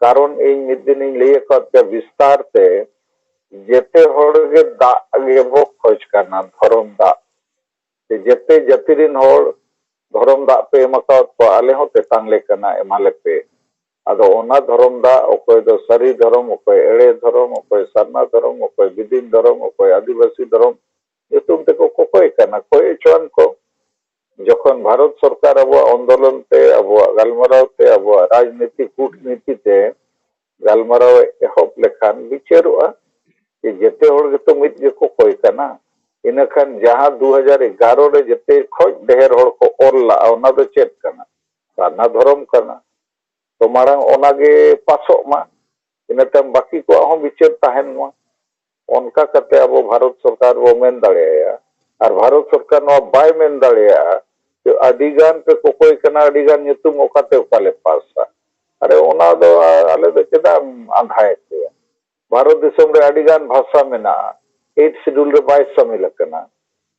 ᱠᱟᱨᱚᱱ ᱤᱧ ᱢᱤᱫ ᱫᱤᱱᱤᱧ ᱞᱟᱹᱭ ᱟᱠᱟᱫ ᱯᱮᱭᱟ ᱵᱤᱥᱛᱟᱨ ᱛᱮ, ᱡᱮᱛᱮ ᱦᱚᱲ ᱜᱮ ᱫᱟᱜ ᱜᱮᱵᱚ ᱠᱷᱚᱡᱽ ᱠᱟᱱᱟ, ᱫᱷᱚᱨᱚᱢ ᱫᱟᱜ᱾ ᱡᱮᱛᱮ ᱡᱟᱹᱛᱤ ᱨᱮᱱ ᱦᱚᱲ ᱫᱷᱚᱨᱚᱢ ᱫᱟᱜ ᱯᱮ ᱮᱢ ᱟᱠᱟᱫ ᱠᱚᱣᱟ, ᱟᱞᱮ ᱦᱚᱸ ᱛᱮᱛᱟᱝ ᱞᱮ ᱠᱟᱱᱟ, ᱮᱢᱟ ᱞᱮᱯᱮ᱾ ᱟᱫᱚ ᱚᱱᱟ ᱫᱷᱚᱨᱚᱢ ᱫᱟᱜ, ᱚᱠᱚᱭ ᱫᱚ ᱥᱟᱹᱨᱤ ᱫᱷᱚᱨᱚᱢ, ᱚᱠᱚᱭ ᱮᱲᱮ ᱫᱷᱚᱨᱚᱢ, ᱚᱠᱚᱭ ᱥᱟᱨᱱᱟ ᱫᱷᱚᱨᱚᱢ, ᱚᱠᱚᱭ ᱵᱤᱫᱤᱱ ᱫᱷᱚᱨᱚᱢ, ᱚᱠᱚᱭ ᱟᱹᱫᱤᱵᱟᱹᱥᱤ ᱫᱷᱚᱨᱚᱢ ᱧᱩᱛᱩᱢ ᱛᱮᱠᱚ ᱠᱚᱠᱚᱭ ᱠᱟᱱᱟ, ᱠᱚᱭ ᱦᱚᱪᱚᱣᱟᱱ ᱠᱚ᱾ ᱡᱚᱠᱷᱚᱱ ᱵᱷᱟᱨᱚᱛ ᱥᱚᱨᱠᱟᱨ ᱟᱵᱚᱣᱟᱜ ᱟᱱᱫᱳᱞᱚᱱ ᱛᱮ, ᱟᱵᱚᱣᱟᱜ ᱜᱟᱞᱢᱟᱨᱟᱣ ᱛᱮ, ᱟᱵᱚᱣᱟᱜ ᱨᱟᱡᱽᱱᱤᱛᱤ ᱠᱩᱴᱱᱤᱛᱤ ᱛᱮ ᱜᱟᱞᱢᱟᱨᱟᱣ ᱮ ᱮᱦᱚᱵ ᱞᱮᱠᱷᱟᱱ ᱵᱤᱪᱟᱹᱨᱚᱜᱼᱟ ᱡᱮ ᱡᱮᱛᱮ ᱦᱚᱲ ᱜᱮᱛᱚ ᱢᱤᱫ ᱜᱮᱠᱚ ᱠᱚᱭ ᱠᱟᱱᱟ᱾ ᱤᱱᱟᱹᱠᱷᱟᱱ ᱡᱟᱦᱟᱸ ᱫᱩ ᱦᱟᱡᱟᱨ ᱮᱜᱟᱨᱚ ᱨᱮ ᱡᱮᱛᱮ ᱠᱷᱚᱡ ᱰᱷᱮᱨ ᱦᱚᱲ ᱠᱚ ᱚᱞ ᱞᱟᱜᱼᱟ, ᱚᱱᱟ ᱫᱚ ᱪᱮᱫ ᱠᱟᱱᱟ? ᱥᱟᱨᱱᱟ ᱫᱷᱚᱨᱚᱢ ᱠᱟᱱᱟ᱾ ᱛᱚ ᱢᱟᱲᱟᱝ ᱚᱱᱟᱜᱮ ᱯᱟᱥᱚᱜ ᱢᱟ, ᱤᱱᱟᱹ ᱛᱟᱭᱚᱢ ᱵᱟᱹᱠᱤ ᱠᱚᱣᱟᱜ ᱦᱚᱸ ᱵᱤᱪᱟᱹᱨ ᱛᱟᱦᱮᱱ ᱢᱟ᱾ ᱚᱱᱠᱟ ᱠᱟᱛᱮ ᱟᱵᱚ ᱵᱷᱟᱨᱚᱛ ᱥᱚᱨᱠᱟᱨ ᱵᱚ ᱢᱮᱱ ᱫᱟᱲᱮᱭᱟᱭᱟ᱾ ᱟᱨ ᱵᱷᱟᱨᱚᱛ ᱥᱚᱨᱠᱟᱨ ᱱᱚᱣᱟ ᱵᱟᱭ ᱢᱮᱱ ᱫᱟᱲᱮᱭᱟᱜᱼᱟ ᱡᱮ ᱟᱹᱰᱤ ᱜᱟᱱ ᱯᱮ ᱠᱚᱠᱚᱭ ᱠᱟᱱᱟ, ᱟᱹᱰᱤ ᱜᱟᱱ ᱧᱩᱛᱩᱢ ᱚᱠᱟᱛᱮ ᱚᱠᱟ ᱞᱮ ᱯᱟᱥᱟ᱾ ᱟᱨᱮ, ᱚᱱᱟ ᱫᱚ ᱟᱞᱮ ᱫᱚ ᱪᱮᱫᱟᱜ ᱮᱢ ᱟᱸᱫᱷᱟᱭᱮᱫ ᱞᱮᱭᱟ? ᱵᱷᱟᱨᱚᱛ ᱫᱤᱥᱚᱢ ᱨᱮ ᱟᱹᱰᱤ ᱜᱟᱱ ᱵᱷᱟᱥᱟ ᱢᱮᱱᱟᱜᱼᱟ, ᱮᱭᱤᱴ ᱥᱤᱰᱩᱞ ᱨᱮ ᱵᱟᱭ ᱥᱟᱢᱤᱞ ᱟᱠᱟᱱᱟ᱾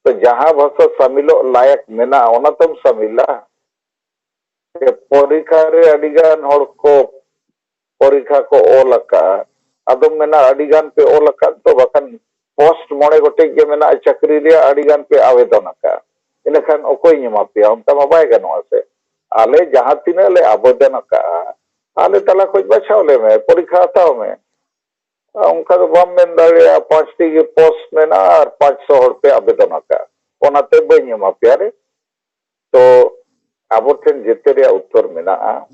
ᱛᱚ ᱡᱟᱦᱟᱸ ᱵᱷᱟᱥᱟ ᱥᱟᱢᱤᱞᱚᱜ ᱞᱟᱭᱮᱠ ᱢᱮᱱᱟᱜᱼᱟ, ᱚᱱᱟ ᱛᱚᱢ ᱥᱟᱢᱤᱞᱟ᱾ ᱥᱮ ᱯᱚᱨᱤᱠᱷᱟ ᱨᱮ ᱟᱹᱰᱤ ᱜᱟᱱ ᱦᱚᱲ ᱠᱚ ᱯᱚᱨᱤᱠᱷᱟ ᱠᱚ ᱚᱞ ᱟᱠᱟᱫᱼᱟ, ᱟᱫᱚᱢ ᱢᱮᱱᱟ ᱟᱹᱰᱤ ᱜᱟᱱ ᱯᱮ ᱚᱞ ᱟᱠᱟᱫ ᱫᱚ, ᱵᱟᱠᱷᱟᱱ ᱯᱳᱥᱴ ᱢᱚᱬᱮ ᱜᱚᱴᱮᱡ ᱜᱮ ᱢᱮᱱᱟᱜᱼᱟ, ᱪᱟᱹᱠᱨᱤ ᱨᱮᱭᱟᱜ ᱟᱹᱰᱤ ᱜᱟᱱ ᱯᱮ ᱟᱵᱮᱫᱚᱱ ᱟᱠᱟᱫᱼᱟ, ᱤᱱᱟᱹᱠᱷᱟᱱ ᱚᱠᱚᱭ ᱧᱟᱢᱟ ᱯᱮᱭᱟ? ᱚᱱᱠᱟ ᱢᱟ ᱵᱟᱭ ᱜᱟᱱᱚᱜᱼᱟ ᱥᱮ᱾ ᱟᱞᱮ ᱡᱟᱦᱟᱸ ᱛᱤᱱᱟᱹᱜ ᱞᱮ ᱟᱵᱮᱫᱚᱱ ᱟᱠᱟᱫᱼᱟ, ᱟᱞᱮ ᱛᱟᱞᱟ ᱠᱷᱚᱡ ᱵᱟᱪᱷᱟᱣ ᱞᱮ ᱢᱮ, ᱯᱚᱨᱤᱠᱷᱟ ᱦᱟᱛᱟᱣ ᱢᱮ᱾ ᱚᱱᱠᱟ ᱫᱚ ᱵᱟᱢ ᱢᱮᱱ ᱫᱟᱲᱮᱭᱟᱜᱼᱟ ᱯᱟᱸᱪᱴᱤ ᱜᱮ ᱯᱳᱥᱴ ᱢᱮᱱᱟᱜᱼᱟ ᱟᱨ ᱯᱟᱸᱪᱥᱚ ᱦᱚᱲ ᱯᱮ ᱟᱵᱮᱫᱚᱱ ᱟᱠᱟᱫᱼᱟ, ᱚᱱᱟᱛᱮ ᱵᱟᱹᱧ ᱮᱢᱟ ᱯᱮᱭᱟ ᱨᱮ᱾ ᱛᱚ ᱟᱵᱚ ᱴᱷᱮᱱ ᱡᱮᱛᱮ ᱨᱮᱭᱟᱜ ᱩᱛᱛᱚᱨ ᱢᱮᱱᱟᱜᱼᱟ᱾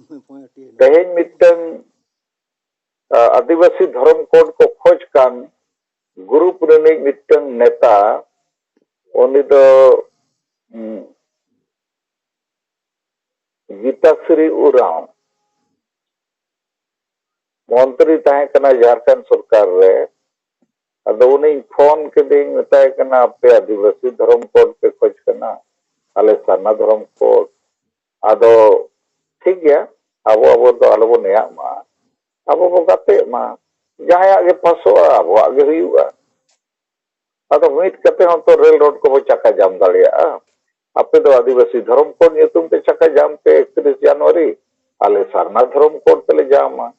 ᱛᱮᱦᱮᱧ ᱢᱤᱫᱴᱟᱝ, ᱟ, ᱟᱹᱫᱤᱵᱟᱹᱥᱤ ᱫᱷᱚᱨᱚᱢ ᱠᱳᱰ ᱠᱚ ᱠᱷᱚᱡᱽ ᱠᱟᱱ ᱜᱨᱩᱯ ᱨᱤᱱᱤᱡ ᱢᱤᱫᱴᱟᱝ ᱱᱮᱛᱟ, ᱩᱱᱤ ᱫᱚ, ᱩᱸ, ᱜᱤᱛᱟᱥᱨᱤ ᱩᱨᱟᱸᱣ ᱢᱚᱱᱛᱨᱤ ᱛᱟᱦᱮᱸ ᱠᱟᱱᱟ ᱡᱷᱟᱲᱠᱷᱚᱸᱰ ᱥᱚᱨᱠᱟᱨ ᱨᱮ᱾ ᱟᱫᱚ ᱩᱱᱤᱧ ᱯᱷᱳᱱ ᱠᱮᱫᱮᱧ, ᱢᱮᱛᱟᱭ ᱠᱟᱱᱟ, "ᱟᱯᱮ ᱟᱹᱫᱤᱵᱟᱹᱥᱤ ᱫᱷᱚᱨᱚᱢ ᱠᱳᱰ ᱯᱮ ᱠᱷᱚᱡᱽ ᱠᱟᱱᱟ, ᱟᱞᱮ ᱥᱟᱨᱱᱟ ᱫᱷᱚᱨᱚᱢ ᱠᱳᱰ᱾ ᱟᱫᱚ ᱴᱷᱤᱠ ᱜᱮᱭᱟ, ᱟᱵᱚ ᱟᱵᱚ ᱫᱚ ᱟᱞᱚᱵᱚ ᱱᱮᱭᱟᱜ ᱢᱟ, ᱟᱵᱚ ᱵᱚ ᱜᱟᱛᱮᱜ ᱢᱟ, ᱡᱟᱦᱟᱸᱭᱟᱜ ᱜᱮ ᱯᱟᱥᱚᱜᱼᱟ, ᱟᱵᱚᱣᱟᱜ ᱜᱮ ᱦᱩᱭᱩᱜᱼᱟ᱾ ᱟᱫᱚ ᱢᱤᱫ ᱠᱟᱛᱮ ᱦᱚᱸ ᱛᱚ ᱨᱮᱞ ᱨᱳᱰ ᱠᱚᱵᱚ ᱪᱟᱠᱟ ᱡᱟᱢ ᱫᱟᱲᱮᱭᱟᱜᱼᱟ᱾ ᱟᱯᱮ ᱫᱚ ᱟᱹᱫᱤᱵᱟᱹᱥᱤ ᱫᱷᱚᱨᱚᱢ ᱠᱳᱰ ᱧᱩᱛᱩᱢ ᱛᱮ ᱪᱟᱠᱟ ᱡᱟᱢ ᱯᱮ ᱮᱠᱛᱨᱤᱥ ᱡᱟᱱᱩᱣᱟᱨᱤ, ᱟᱞᱮ ᱥᱟᱨᱱᱟ ᱫᱷᱚᱨᱚᱢ ᱠᱳᱰ ᱛᱮᱞᱮ ᱡᱟᱢᱟ᱾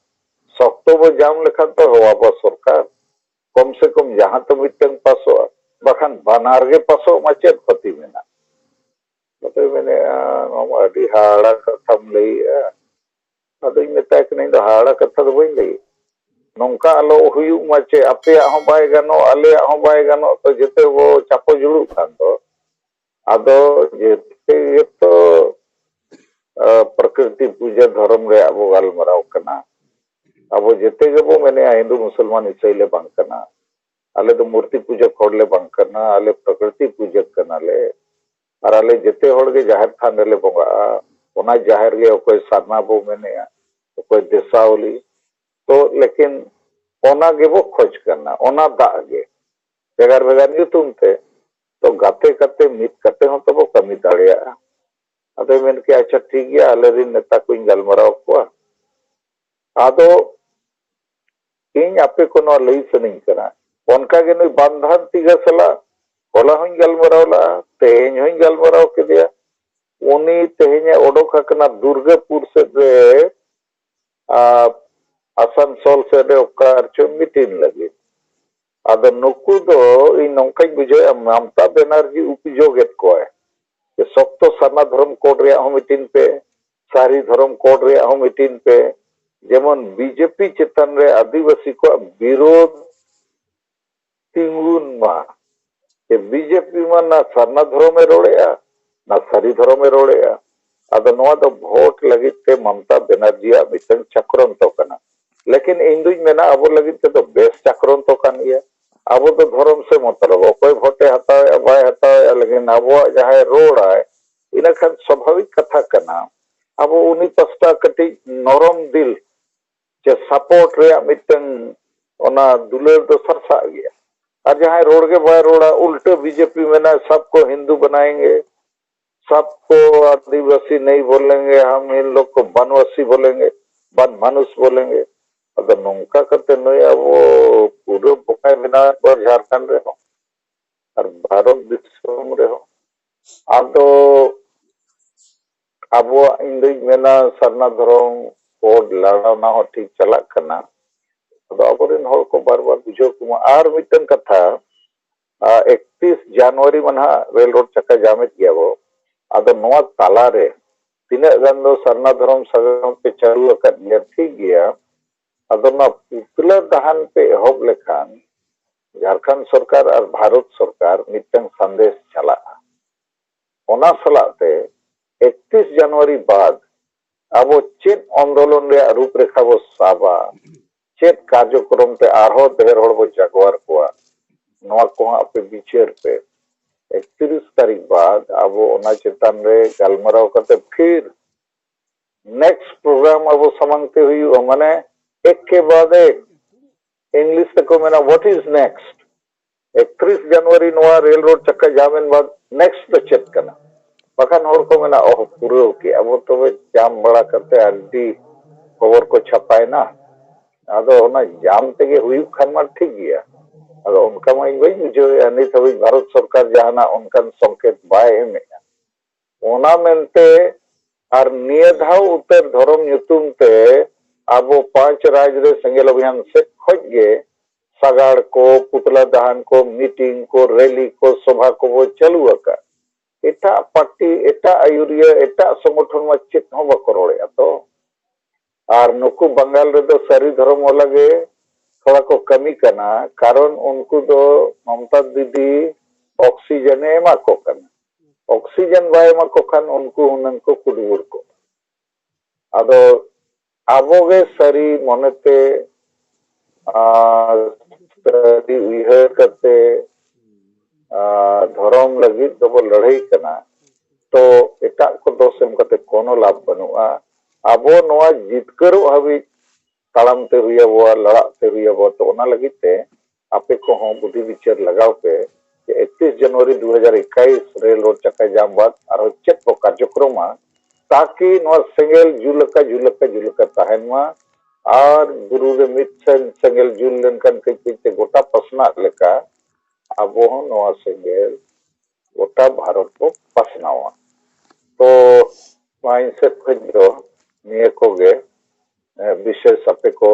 ᱥᱚᱠᱛᱚ ᱵᱚ ᱡᱟᱢ ᱞᱮᱠᱷᱟᱱ ᱛᱚ ᱦᱚᱦᱚ ᱟᱵᱚ ᱥᱚᱨᱠᱟᱨ, ᱠᱚᱢ ᱥᱮ ᱠᱚᱢ ᱡᱟᱦᱟᱸ ᱛᱚ ᱢᱤᱫᱴᱟᱝ ᱯᱟᱥᱚᱜᱼᱟ, ᱵᱟᱠᱷᱟᱱ ᱵᱟᱱᱟᱨ ᱜᱮ ᱯᱟᱥᱚᱜ ᱢᱟ, ᱪᱮᱫ ᱠᱷᱚᱛᱤ ᱢᱮᱱᱟᱜᱼᱟ?" ᱟᱫᱚᱭ ᱢᱮᱱᱮᱫᱼᱟ, "ᱱᱚᱣᱟ ᱢᱟ ᱟᱹᱰᱤ ᱦᱟᱦᱟᱲᱟ ᱠᱟᱛᱷᱟᱢ ᱞᱟᱹᱭᱮᱜᱼᱟ, ᱟᱫᱚᱧ ᱢᱮᱛᱟᱭ ᱠᱟᱱᱟ, ᱤᱧ ᱫᱚ ᱦᱟᱦᱟᱲᱟ ᱠᱟᱛᱷᱟ ᱫᱚ ᱵᱟᱹᱧ ᱞᱟᱹᱭ, ᱱᱚᱝᱠᱟ ᱟᱞᱚ ᱦᱩᱭᱩᱜ ᱢᱟ ᱪᱮ ᱟᱯᱮᱭᱟᱜ ᱦᱚᱸ ᱵᱟᱭ ᱜᱟᱱᱚᱜ, ᱟᱞᱮᱭᱟᱜ ᱦᱚᱸ ᱵᱟᱭ ᱜᱟᱱᱚᱜ, ᱛᱚ ᱡᱮᱛᱮ ᱵᱚ ᱪᱟᱯᱚ ᱡᱩᱲᱩᱜ ᱠᱷᱟᱱ ᱫᱚ ᱟᱫᱚ ᱡᱮᱛᱮ ᱜᱮᱛᱚ ᱯᱨᱚᱠᱨᱤᱛᱤ ᱯᱩᱡᱟᱹ ᱫᱷᱚᱨᱚᱢ ᱨᱮᱭᱟᱜ ᱵᱚ ᱜᱟᱞᱢᱟᱨᱟᱣ ᱠᱟᱱᱟ᱾ ᱟᱵᱚ ᱡᱮᱛᱮ ᱜᱮᱵᱚ ᱢᱮᱱᱮᱜᱼᱟ ᱦᱤᱱᱫᱩ ᱢᱩᱥᱚᱞᱢᱟᱱ ᱤᱥᱟᱹᱭ ᱞᱮ ᱵᱟᱝ ᱠᱟᱱᱟ, ᱟᱞᱮ ᱫᱚ ᱢᱩᱨᱛᱤ ᱯᱩᱡᱟᱹ ᱦᱚᱲ ᱞᱮ ᱵᱟᱝ ᱠᱟᱱᱟ, ᱟᱞᱮ ᱯᱨᱚᱠᱨᱤᱛᱤ ᱯᱩᱡᱟᱹ ᱠᱟᱱᱟᱞᱮ᱾ ᱟᱨ ᱟᱞᱮ ᱡᱮᱛᱮ ᱦᱚᱲ ᱜᱮ ᱡᱟᱦᱮᱨ ᱛᱷᱟᱱ ᱨᱮᱞᱮ ᱵᱚᱸᱜᱟᱜᱼᱟ᱾ ᱚᱱᱟ ᱡᱟᱦᱮᱨ ᱜᱮ ᱚᱠᱚᱭ ᱥᱟᱨᱱᱟ ᱵᱚ ᱢᱮᱱᱮᱜᱼᱟ, ᱚᱠᱚᱭ ᱫᱮᱥᱟᱣᱞᱤ, ᱛᱚ ᱞᱮᱠᱤᱱ ᱚᱱᱟ ᱜᱮᱵᱚ ᱠᱷᱚᱡᱽ ᱠᱟᱱᱟ, ᱚᱱᱟ ᱫᱟᱜ ᱜᱮ ᱵᱷᱮᱜᱟᱨ ᱵᱷᱮᱜᱟᱨ ᱧᱩᱛᱩᱢ ᱛᱮ᱾ ᱛᱚ ᱜᱟᱛᱮ ᱠᱟᱛᱮ ᱢᱤᱫ ᱠᱟᱛᱮ ᱦᱚᱸ ᱛᱚᱵᱚ ᱠᱟᱹᱢᱤ ᱫᱟᱲᱮᱭᱟᱜᱼᱟ᱾ ᱟᱫᱚᱭ ᱢᱮᱱ ᱠᱮᱜᱼᱟ, ᱟᱪᱪᱷᱟ ᱴᱷᱤᱠ ᱜᱮᱭᱟ, ᱟᱞᱮ ᱨᱮᱱ ᱱᱮᱛᱟ ᱠᱚᱧ ᱜᱟᱞᱢᱟᱨᱟᱣ ᱠᱚᱣᱟ᱾ ᱟᱫᱚ ᱤᱧ ᱟᱯᱮ ᱠᱚ ᱱᱚᱣᱟ ᱞᱟᱹᱭ ᱥᱟᱱᱟᱧ ᱠᱟᱱᱟ, ᱚᱱᱠᱟ ᱜᱮ ᱱᱩᱭ ᱵᱟᱱᱫᱷᱟᱱ ᱛᱤᱜᱟ ᱥᱟᱞᱟᱜ ᱦᱚᱞᱟ ᱦᱚᱧ ᱜᱟᱞᱢᱟᱨᱟᱣ ᱞᱟᱜᱼᱟ, ᱛᱮᱦᱮᱧ ᱦᱚᱧ ᱜᱟᱞᱢᱟᱨᱟᱣ ᱠᱮᱫᱮᱭᱟ᱾ ᱩᱱᱤ ᱛᱮᱦᱮᱧᱮ ᱚᱰᱚᱠ ᱟᱠᱟᱱᱟ ᱫᱩᱨᱜᱟᱹᱯᱩᱨ ᱥᱮᱫ ᱨᱮ, ᱟᱨ ᱟᱥᱟᱱᱥᱳᱞ ᱥᱮᱫ ᱨᱮ ᱚᱠᱟ ᱨᱮᱪᱚ ᱢᱤᱴᱤᱝ ᱞᱟᱹᱜᱤᱫ᱾ ᱟᱫᱚ ᱱᱩᱠᱩ ᱫᱚ ᱤᱧ ᱱᱚᱝᱠᱟᱧ ᱵᱩᱡᱷᱟᱹᱣᱮᱫᱼᱟ, ᱢᱚᱢᱛᱟ ᱵᱮᱱᱟᱨᱡᱤ ᱩᱯᱡᱳᱜᱮᱫ ᱠᱚᱣᱟᱭ᱾ ᱥᱚᱠᱛᱚ ᱥᱟᱨᱱᱟ ᱫᱷᱚᱨᱚᱢ ᱠᱳᱰ ᱨᱮᱭᱟᱜ ᱦᱚᱸ ᱢᱤᱴᱤᱝ ᱯᱮ, ᱥᱟᱹᱨᱤ ᱫᱷᱚᱨᱚᱢ ᱠᱳᱰ ᱨᱮᱭᱟᱜ ᱦᱚᱸ ᱢᱤᱴᱤᱝ ᱯᱮ, ᱡᱮᱢᱚᱱ ᱵᱤᱡᱮᱯᱤ ᱪᱮᱛᱟᱱ ᱨᱮ ᱟᱹᱫᱤᱵᱟᱹᱥᱤ ᱠᱚᱣᱟᱜ ᱵᱤᱨᱳᱫᱷ ᱛᱤᱸᱜᱩᱱ ᱢᱟ᱾ ᱡᱮ ᱵᱤᱡᱮᱯᱤ ᱢᱟ ᱱᱟ ᱥᱟᱨᱱᱟ ᱫᱷᱚᱨᱚᱢᱮ ᱨᱚᱲᱮᱜᱼᱟ, ᱱᱟ ᱥᱟᱹᱨᱤ ᱫᱷᱚᱨᱚᱢᱮ ᱨᱚᱲᱮᱜᱼᱟ᱾ ᱟᱫᱚ ᱱᱚᱣᱟ ᱫᱚ ᱵᱷᱳᱴ ᱞᱟᱹᱜᱤᱫ ᱛᱮ ᱢᱚᱢᱛᱟ ᱵᱮᱱᱟᱨᱡᱤᱭᱟᱜ ᱢᱤᱫᱴᱟᱝ ᱪᱟᱠᱨᱚᱱᱛᱚ ᱠᱟᱱᱟ᱾ ᱞᱮᱠᱤᱱ ᱤᱧ ᱫᱩᱧ ᱢᱮᱱᱟ ᱟᱵᱚ ᱞᱟᱹᱜᱤᱫ ᱛᱮᱫᱚ ᱵᱮᱥ ᱪᱟᱠᱨᱚᱱᱛᱚ ᱠᱟᱱ ᱜᱮᱭᱟ᱾ ᱟᱵᱚ ᱫᱚ ᱫᱷᱚᱨᱚᱢ ᱥᱮ ᱢᱚᱛᱞᱚᱵ, ᱚᱠᱚᱭ ᱵᱷᱳᱴᱮ ᱦᱟᱛᱟᱣᱮᱜᱼᱟ ᱵᱟᱭ ᱦᱟᱛᱟᱣᱮᱜᱼᱟ, ᱞᱮᱠᱤᱱ ᱟᱵᱚᱣᱟᱜ ᱡᱟᱦᱟᱸᱭ ᱨᱚᱲᱟᱭ, ᱤᱱᱟᱹ ᱠᱷᱟᱱ ᱥᱟᱵᱷᱟᱵᱤᱠ ᱠᱟᱛᱷᱟ ᱠᱟᱱᱟ ᱟᱵᱚ ᱩᱱᱤ ᱯᱟᱥᱴᱟ ᱠᱟᱹᱴᱤᱡ ᱱᱚᱨᱚᱢ ᱫᱤᱞ ᱪᱮ ᱥᱟᱯᱳᱨᱴ ᱨᱮᱭᱟᱜ ᱢᱤᱫᱴᱟᱝ ᱚᱱᱟ ᱫᱩᱞᱟᱹᱲ ᱫᱚ ᱥᱟᱨᱥᱟᱜ ᱜᱮᱭᱟ᱾ ᱟᱨ ᱡᱟᱦᱟᱸᱭ ᱨᱚᱲ ᱜᱮ ᱵᱟᱭ ᱨᱚᱲᱟ, ᱩᱞᱴᱟᱹ ᱵᱤᱡᱮᱯᱤ ᱢᱮᱱᱟᱭ, "ᱥᱟᱵ ᱠᱚ ᱦᱤᱱᱫᱩ ᱵᱟᱱᱟᱭᱮᱸᱜᱮ, ᱥᱟᱵ ᱠᱚ ᱟᱹᱫᱤᱵᱟᱹᱥᱤ ᱱᱟᱦᱤ ᱵᱚᱞᱮᱸᱜᱮ, ᱦᱟᱢ ᱤᱱ ᱞᱳᱜ ᱠᱚ ᱵᱟᱱᱣᱟᱥᱤ ᱵᱚᱞᱮᱸᱜᱮ, ᱵᱟᱱ ᱢᱟᱱᱩᱥ ᱵᱚᱞᱮᱸᱜᱮ᱾" ᱟᱫᱚ ᱱᱚᱝᱠᱟ ᱠᱟᱛᱮ ᱱᱩᱭ ᱟᱵᱚ ᱯᱩᱨᱟᱹ ᱵᱚᱠᱟᱭ ᱵᱮᱱᱟᱣᱮᱫ ᱠᱚᱣᱟ ᱡᱷᱟᱲᱠᱷᱚᱸᱰ ᱨᱮᱦᱚᱸ ᱟᱨ ᱵᱷᱟᱨᱚᱛ ᱫᱤᱥᱚᱢ ᱨᱮᱦᱚᱸ᱾ ᱟᱫᱚ ᱟᱵᱚᱣᱟᱜ, ᱤᱧ ᱫᱩᱧ ᱢᱮᱱᱟ, ᱥᱟᱨᱱᱟ ᱫᱷᱚᱨᱚᱢ ᱠᱳᱰ ᱞᱟᱲᱟᱣᱱᱟ ᱦᱚᱸ ᱴᱷᱤᱠ ᱪᱟᱞᱟᱜ ᱠᱟᱱᱟ᱾ ᱟᱫᱚ ᱟᱵᱚᱨᱮᱱ ᱦᱚᱲ ᱠᱚ ᱵᱟᱨ ᱵᱟᱨ ᱵᱩᱡᱷᱟᱹᱣ ᱠᱚᱢᱟ᱾ ᱟᱨ ᱢᱤᱫᱴᱟᱝ ᱠᱟᱛᱷᱟ, ᱟ, ᱮᱠᱛᱤᱥ ᱡᱟᱱᱩᱣᱟᱨᱤ ᱢᱟ ᱱᱟᱦᱟᱜ ᱨᱮᱞ ᱨᱳᱰ ᱪᱟᱠᱟ ᱡᱟᱢᱮᱫ ᱜᱮᱭᱟ ᱵᱚ᱾ ᱟᱫᱚ ᱱᱚᱣᱟ ᱛᱟᱞᱟᱨᱮ ᱛᱤᱱᱟᱹᱜ ᱜᱟᱱ ᱫᱚ ᱥᱟᱨᱱᱟ ᱫᱷᱚᱨᱚᱢ ᱥᱟᱜᱟᱲᱚᱢ ᱯᱮ ᱪᱟᱹᱞᱩ ᱟᱠᱟᱫ ᱜᱮᱭᱟ, ᱴᱷᱤᱠ ᱜᱮᱭᱟ᱾ ᱟᱫᱚ ᱱᱚᱣᱟ ᱯᱩᱛᱞᱟᱹ ᱫᱟᱦᱟᱱ ᱯᱮ ᱮᱦᱚᱵ ᱞᱮᱠᱷᱟᱱ ᱡᱷᱟᱲᱠᱷᱚᱸᱰ ᱥᱚᱨᱠᱟᱨ ᱟᱨ ᱵᱷᱟᱨᱚᱛ ᱥᱚᱨᱠᱟᱨ ᱢᱤᱫᱴᱟᱝ ᱥᱟᱸᱫᱮᱥ ᱪᱟᱞᱟᱜᱼᱟ᱾ ᱚᱱᱟ ᱥᱟᱞᱟᱜ ᱛᱮ ᱮᱠᱛᱤᱥ ᱡᱟᱱᱩᱣᱟᱨᱤ ᱵᱟᱫ ᱟᱵᱚ ᱪᱮᱫ ᱟᱱᱫᱳᱞᱚᱱ ᱨᱮᱭᱟᱜ ᱨᱩᱯᱨᱮᱠᱷᱟ ᱵᱚ ᱥᱟᱵᱟ, ᱪᱮᱫ ᱠᱟᱨᱡᱚᱠᱨᱚᱢ ᱛᱮ ᱟᱨᱦᱚᱸ ᱰᱷᱮᱨ ᱦᱚᱲ ᱵᱚ ᱡᱟᱜᱣᱟᱨ ᱠᱚᱣᱟ, ᱱᱚᱣᱟ ᱠᱚᱦᱚᱸ ᱟᱯᱮ ᱵᱤᱪᱟᱹᱨ ᱯᱮ᱾ ᱮᱠᱛᱤᱨᱤᱥ ᱛᱟᱹᱨᱤᱠᱷ ᱵᱟᱫ ᱟᱵᱚ ᱚᱱᱟ ᱪᱮᱛᱟᱱ ᱨᱮ ᱜᱟᱞᱢᱟᱨᱟᱣ ᱠᱟᱛᱮ ᱯᱷᱤᱨ ᱱᱮᱠᱥᱴ ᱯᱨᱳᱜᱨᱟᱢ ᱟᱵᱚ ᱥᱟᱢᱟᱝ ᱛᱮ ᱦᱩᱭᱩᱜᱼᱟ, ᱢᱟᱱᱮ ᱮᱠ ᱠᱮ ᱵᱟᱫ ᱮᱠ᱾ ᱤᱝᱞᱤᱥ ᱛᱮᱠᱚ ᱢᱮᱱᱟ, "What is next?" ᱮᱠᱛᱨᱤᱥ ᱡᱟᱱᱩᱣᱟᱨᱤ ᱱᱚᱣᱟ ᱨᱮᱞ ᱨᱳᱰ ᱪᱟᱠᱟ ᱡᱟᱢ ᱮᱱ ᱵᱟᱫ ᱱᱮᱠᱥᱴ ᱫᱚ ᱪᱮᱫ ᱠᱟᱱᱟ? ᱵᱟᱠᱷᱟᱱ ᱦᱚᱲ ᱠᱚ ᱢᱮᱱᱟ, "ᱚᱦ, ᱯᱩᱨᱟᱹᱣ ᱠᱮᱜᱼᱟ ᱵᱚ, ᱛᱚᱵᱮ ᱡᱟᱢ ᱵᱟᱲᱟ ᱠᱟᱛᱮ ᱟᱹᱰᱤ ᱠᱷᱚᱵᱚᱨ ᱠᱚ ᱪᱷᱟᱯᱟᱭᱮᱱᱟ, ᱟᱫᱚ ᱚᱱᱟ ᱡᱟᱢ ᱛᱮᱜᱮ ᱦᱩᱭᱩᱜ ᱠᱷᱟᱱ ᱢᱟ ᱴᱷᱤᱠ ᱜᱮᱭᱟ᱾" ᱟᱫᱚ ᱚᱱᱠᱟ ᱢᱟ ᱤᱧ ᱵᱟᱹᱧ ᱵᱩᱡᱷᱟᱹᱣᱮᱫᱼᱟ, ᱱᱤᱛ ᱦᱟᱹᱵᱤᱡ ᱵᱷᱟᱨᱚᱛ ᱥᱚᱨᱠᱟᱨ ᱡᱟᱦᱟᱱᱟᱜ ᱚᱱᱠᱟᱱ ᱥᱚᱝᱠᱮᱛ ᱵᱟᱭ ᱮᱢᱮᱫᱼᱟ᱾ ᱚᱱᱟ ᱢᱮᱱᱛᱮ ᱟᱨ ᱱᱤᱭᱟᱹ ᱫᱷᱟᱣ ᱩᱛᱟᱹᱨ ᱫᱷᱚᱨᱚᱢ ᱧᱩᱛᱩᱢ ᱛᱮ ᱟᱵᱚ ᱯᱟᱸᱪ ᱨᱟᱡᱽ ᱨᱮ ᱥᱮᱸᱜᱮᱞ ᱚᱵᱷᱤᱭᱟᱱ ᱥᱮᱫ ᱠᱷᱚᱡ ᱜᱮ ᱥᱟᱜᱟᱲ ᱠᱚ, ᱯᱩᱛᱞᱟ ᱫᱟᱦᱟᱱ ᱠᱚ, ᱢᱤᱴᱤᱝ ᱠᱚ, ᱨᱮᱞᱤ ᱠᱚ, ᱥᱚᱵᱷᱟ ᱠᱚᱵᱚ ᱪᱟᱹᱞᱩ ᱟᱠᱟᱫ᱾ ᱮᱴᱟᱜ ᱯᱟᱨᱴᱤ, ᱮᱴᱟᱜ ᱟᱹᱭᱩᱨᱤᱭᱟᱹ, ᱮᱴᱟᱜ ᱥᱚᱝᱜᱚᱴᱷᱚᱱ ᱢᱟ ᱪᱮᱫ ᱦᱚᱸ ᱵᱟᱠᱚ ᱨᱚᱲᱮᱫᱼᱟ ᱛᱚ᱾ ᱟᱨ ᱱᱩᱠᱩ ᱵᱟᱝᱜᱟᱞ ᱨᱮᱫᱚ ᱥᱟᱹᱨᱤ ᱫᱷᱚᱨᱚᱢ ᱣᱟᱞᱟ ᱜᱮ ᱛᱷᱚᱲᱟ ᱠᱚ ᱠᱟᱹᱢᱤ ᱠᱟᱱᱟ, ᱠᱟᱨᱚᱱ ᱩᱱᱠᱩ ᱫᱚ ᱢᱚᱢᱛᱟ ᱫᱤᱫᱤ ᱚᱠᱥᱤᱡᱮᱱ ᱮ ᱮᱢᱟ ᱠᱚ ᱠᱟᱱᱟ᱾ ᱚᱠᱥᱤᱡᱮᱱ ᱵᱟᱭ ᱮᱢᱟ ᱠᱚ ᱠᱷᱟᱱ ᱩᱱᱠᱩ ᱦᱩᱱᱟᱹᱝ ᱠᱚ ᱠᱩᱰᱵᱩᱲ ᱠᱚᱜᱼᱟ᱾ ᱟᱫᱚ ᱟᱵᱚᱜᱮ ᱥᱟᱹᱨᱤ ᱢᱚᱱᱮᱛᱮ ᱟᱨ ᱥᱟᱹᱨᱤ ᱩᱭᱦᱟᱹᱨ ᱠᱟᱛᱮ ᱟᱨ ᱫᱷᱚᱨᱚᱢ ᱞᱟᱹᱜᱤᱫ ᱫᱚᱵᱚ ᱞᱟᱹᱲᱦᱟᱹᱭ ᱠᱟᱱᱟ, ᱛᱚ ᱮᱴᱟᱜ ᱠᱚ ᱫᱚᱥ ᱮᱢ ᱠᱟᱛᱮ ᱠᱳᱱᱳ ᱞᱟᱵᱷ ᱵᱟᱹᱱᱩᱜᱼᱟ᱾ ᱟᱵᱚ ᱱᱚᱣᱟ ᱡᱤᱛᱠᱟᱹᱨᱚᱜ ᱦᱟᱹᱵᱤᱡ ᱛᱟᱲᱟᱢ ᱛᱮ ᱦᱩᱭ ᱟᱵᱚᱣᱟ, ᱞᱟᱲᱟᱜ ᱛᱮ ᱦᱩᱭ ᱟᱵᱚᱣᱟ᱾ ᱛᱚ ᱚᱱᱟ ᱞᱟᱹᱜᱤᱫ ᱛᱮ ᱟᱯᱮ ᱠᱚᱦᱚᱸ ᱵᱩᱫᱷᱤ ᱵᱤᱪᱟᱹᱨ ᱞᱟᱜᱟᱣ ᱯᱮ ᱡᱮ ᱮᱠᱛᱤᱥ ᱡᱟᱱᱩᱣᱟᱨᱤ ᱫᱩ ᱦᱟᱡᱟᱨ ᱮᱠᱟᱭᱤᱥ ᱨᱮᱞ ᱨᱳᱰ ᱪᱟᱠᱟ ᱡᱟᱢ ᱵᱟᱫ ᱟᱨᱦᱚᱸ ᱪᱮᱫ ᱠᱚ ᱠᱟᱨᱡᱚᱠᱨᱚᱢᱟ, ᱛᱟᱠᱤ ᱱᱚᱣᱟ ᱥᱮᱸᱜᱮᱞ ᱡᱩᱞ ᱟᱠᱟ, ᱡᱩᱞ ᱟᱠᱟ, ᱡᱩᱞ ᱟᱠᱟ ᱛᱟᱦᱮᱱ ᱢᱟ᱾ ᱟᱨ ᱵᱩᱨᱩ ᱨᱮ ᱢᱤᱫ ᱥᱮᱱ ᱥᱮᱸᱜᱮᱞ ᱡᱩᱞ ᱞᱮᱱᱠᱷᱟᱱ ᱠᱟᱹᱡ ᱠᱟᱹᱡ ᱛᱮ ᱜᱚᱴᱟ ᱯᱟᱥᱱᱟᱜ ᱞᱮᱠᱟ ᱟᱵᱚ ᱦᱚᱸ ᱱᱚᱣᱟ ᱥᱮᱸᱜᱮᱞ ᱜᱚᱴᱟ ᱵᱷᱟᱨᱚᱛ ᱵᱚ ᱯᱟᱥᱱᱟᱣᱟ᱾ ᱛᱚ ᱱᱚᱣᱟ ᱤᱧ ᱥᱮᱫ ᱠᱷᱚᱱ ᱫᱚ ᱱᱤᱭᱟᱹ ᱠᱚᱜᱮ, ᱮ, ᱵᱤᱥᱮᱥ ᱟᱯᱮ ᱠᱚ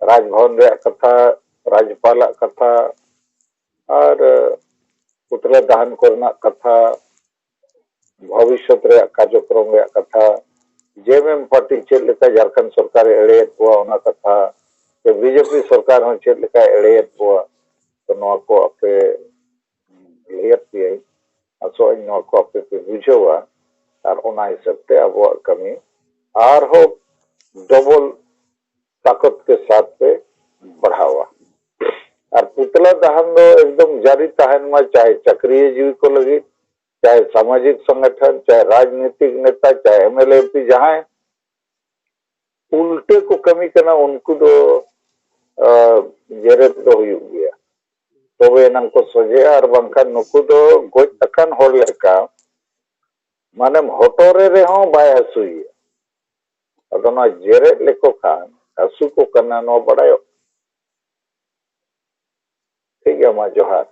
ᱨᱟᱡᱽᱵᱷᱚᱵᱚᱱ ᱨᱮᱭᱟᱜ ᱠᱟᱛᱷᱟ, ᱨᱟᱡᱽᱯᱟᱞᱟᱜ ᱠᱟᱛᱷᱟ ᱟᱨ, ᱮ, ᱯᱩᱛᱞᱟᱹ ᱫᱟᱦᱟᱱ ᱠᱚᱨᱮᱱᱟᱜ ᱠᱟᱛᱷᱟ, ᱵᱷᱚᱵᱤᱥᱥᱚᱛ ᱨᱮᱭᱟᱜ ᱠᱟᱨᱡᱚᱠᱨᱚᱢ ᱨᱮᱭᱟᱜ ᱠᱟᱛᱷᱟ, ᱡᱮ ᱮᱢ ᱮᱢ ᱯᱟᱨᱴᱤ ᱪᱮᱫ ᱞᱮᱠᱟ ᱡᱷᱟᱲᱠᱷᱚᱸᱰ ᱥᱚᱨᱠᱟᱨᱮ ᱮᱲᱮᱭᱮᱫ ᱠᱚᱣᱟ ᱚᱱᱟ ᱠᱟᱛᱷᱟ, ᱥᱮ ᱵᱤᱡᱮᱯᱤ ᱥᱚᱨᱠᱟᱨ ᱦᱚᱸ ᱪᱮᱫ ᱞᱮᱠᱟᱭ ᱮᱲᱮᱭᱮᱫ ᱠᱚᱣᱟ, ᱛᱚ ᱱᱚᱣᱟ ᱠᱚ ᱟᱯᱮ ᱞᱟᱹᱭᱟᱫ ᱯᱮᱭᱟᱹᱧ, ᱟᱥᱚᱜ ᱟᱹᱧ ᱱᱚᱣᱟ ᱠᱚ ᱟᱯᱮ ᱯᱮ ᱵᱩᱡᱷᱟᱹᱣᱟ ᱟᱨ ᱚᱱᱟ ᱦᱤᱥᱟᱹᱵ ᱛᱮ ᱟᱵᱚᱣᱟᱜ ᱠᱟᱹᱢᱤ ᱟᱨᱦᱚᱸ ᱰᱚᱵᱚᱞ ᱛᱟᱠᱚᱛ ᱠᱮ ᱥᱟᱛ ᱯᱮ ᱵᱟᱲᱦᱟᱣᱟ᱾ ᱟᱨ ᱯᱩᱛᱞᱟ ᱫᱟᱦᱟᱱ ᱫᱚ ᱮᱠᱫᱚᱢ ᱡᱟᱹᱨᱤ ᱛᱟᱦᱮᱱ ᱢᱟ, ᱪᱟᱦᱮ ᱪᱟᱹᱠᱨᱤᱭᱟᱹ ᱡᱤᱣᱤ ᱠᱚ ᱞᱟᱹᱜᱤᱫ, ᱪᱟᱦᱮ ᱥᱟᱢᱟᱡᱤᱠ ᱥᱚᱝᱜᱚᱴᱷᱚᱱ, ᱪᱟᱦᱮ ᱨᱟᱡᱽᱱᱤᱛᱤᱠ ᱱᱮᱛᱟ, ᱪᱟᱦᱮ M L A M P, ᱡᱟᱦᱟᱸᱭ ᱩᱞᱴᱟᱹ ᱠᱚ ᱠᱟᱹᱢᱤ ᱠᱟᱱᱟ, ᱩᱱᱠᱩ ᱫᱚ, ᱟ, ᱡᱮᱨᱮᱫ ᱫᱚ ᱦᱩᱭᱩᱜ ᱜᱮᱭᱟ᱾ ᱛᱚᱵᱮ ᱮᱱᱟᱝ ᱠᱚ ᱥᱚᱡᱷᱮᱜᱼᱟ, ᱟᱨ ᱵᱟᱝᱠᱷᱟᱱ ᱱᱩᱠᱩ ᱫᱚ ᱜᱚᱡ ᱟᱠᱟᱱ ᱦᱚᱲ ᱞᱮᱠᱟ, ᱢᱟᱱᱮᱢ ᱦᱚᱴᱚᱨᱮ ᱨᱮᱦᱚᱸ ᱵᱟᱭ ᱦᱟᱹᱥᱩᱭᱮᱭᱟ᱾ ᱟᱫᱚ ᱱᱚᱣᱟ ᱡᱮᱨᱮᱫ ᱞᱮᱠᱚ ᱠᱷᱟᱱ ᱦᱟᱹᱥᱩ ᱠᱚ ᱠᱟᱱᱟ, ᱱᱚᱣᱟ ᱵᱟᱲᱟᱭᱚᱜ᱾ ᱴᱷᱤᱠ ᱜᱮᱭᱟ, ᱢᱟ ᱡᱚᱦᱟᱨ᱾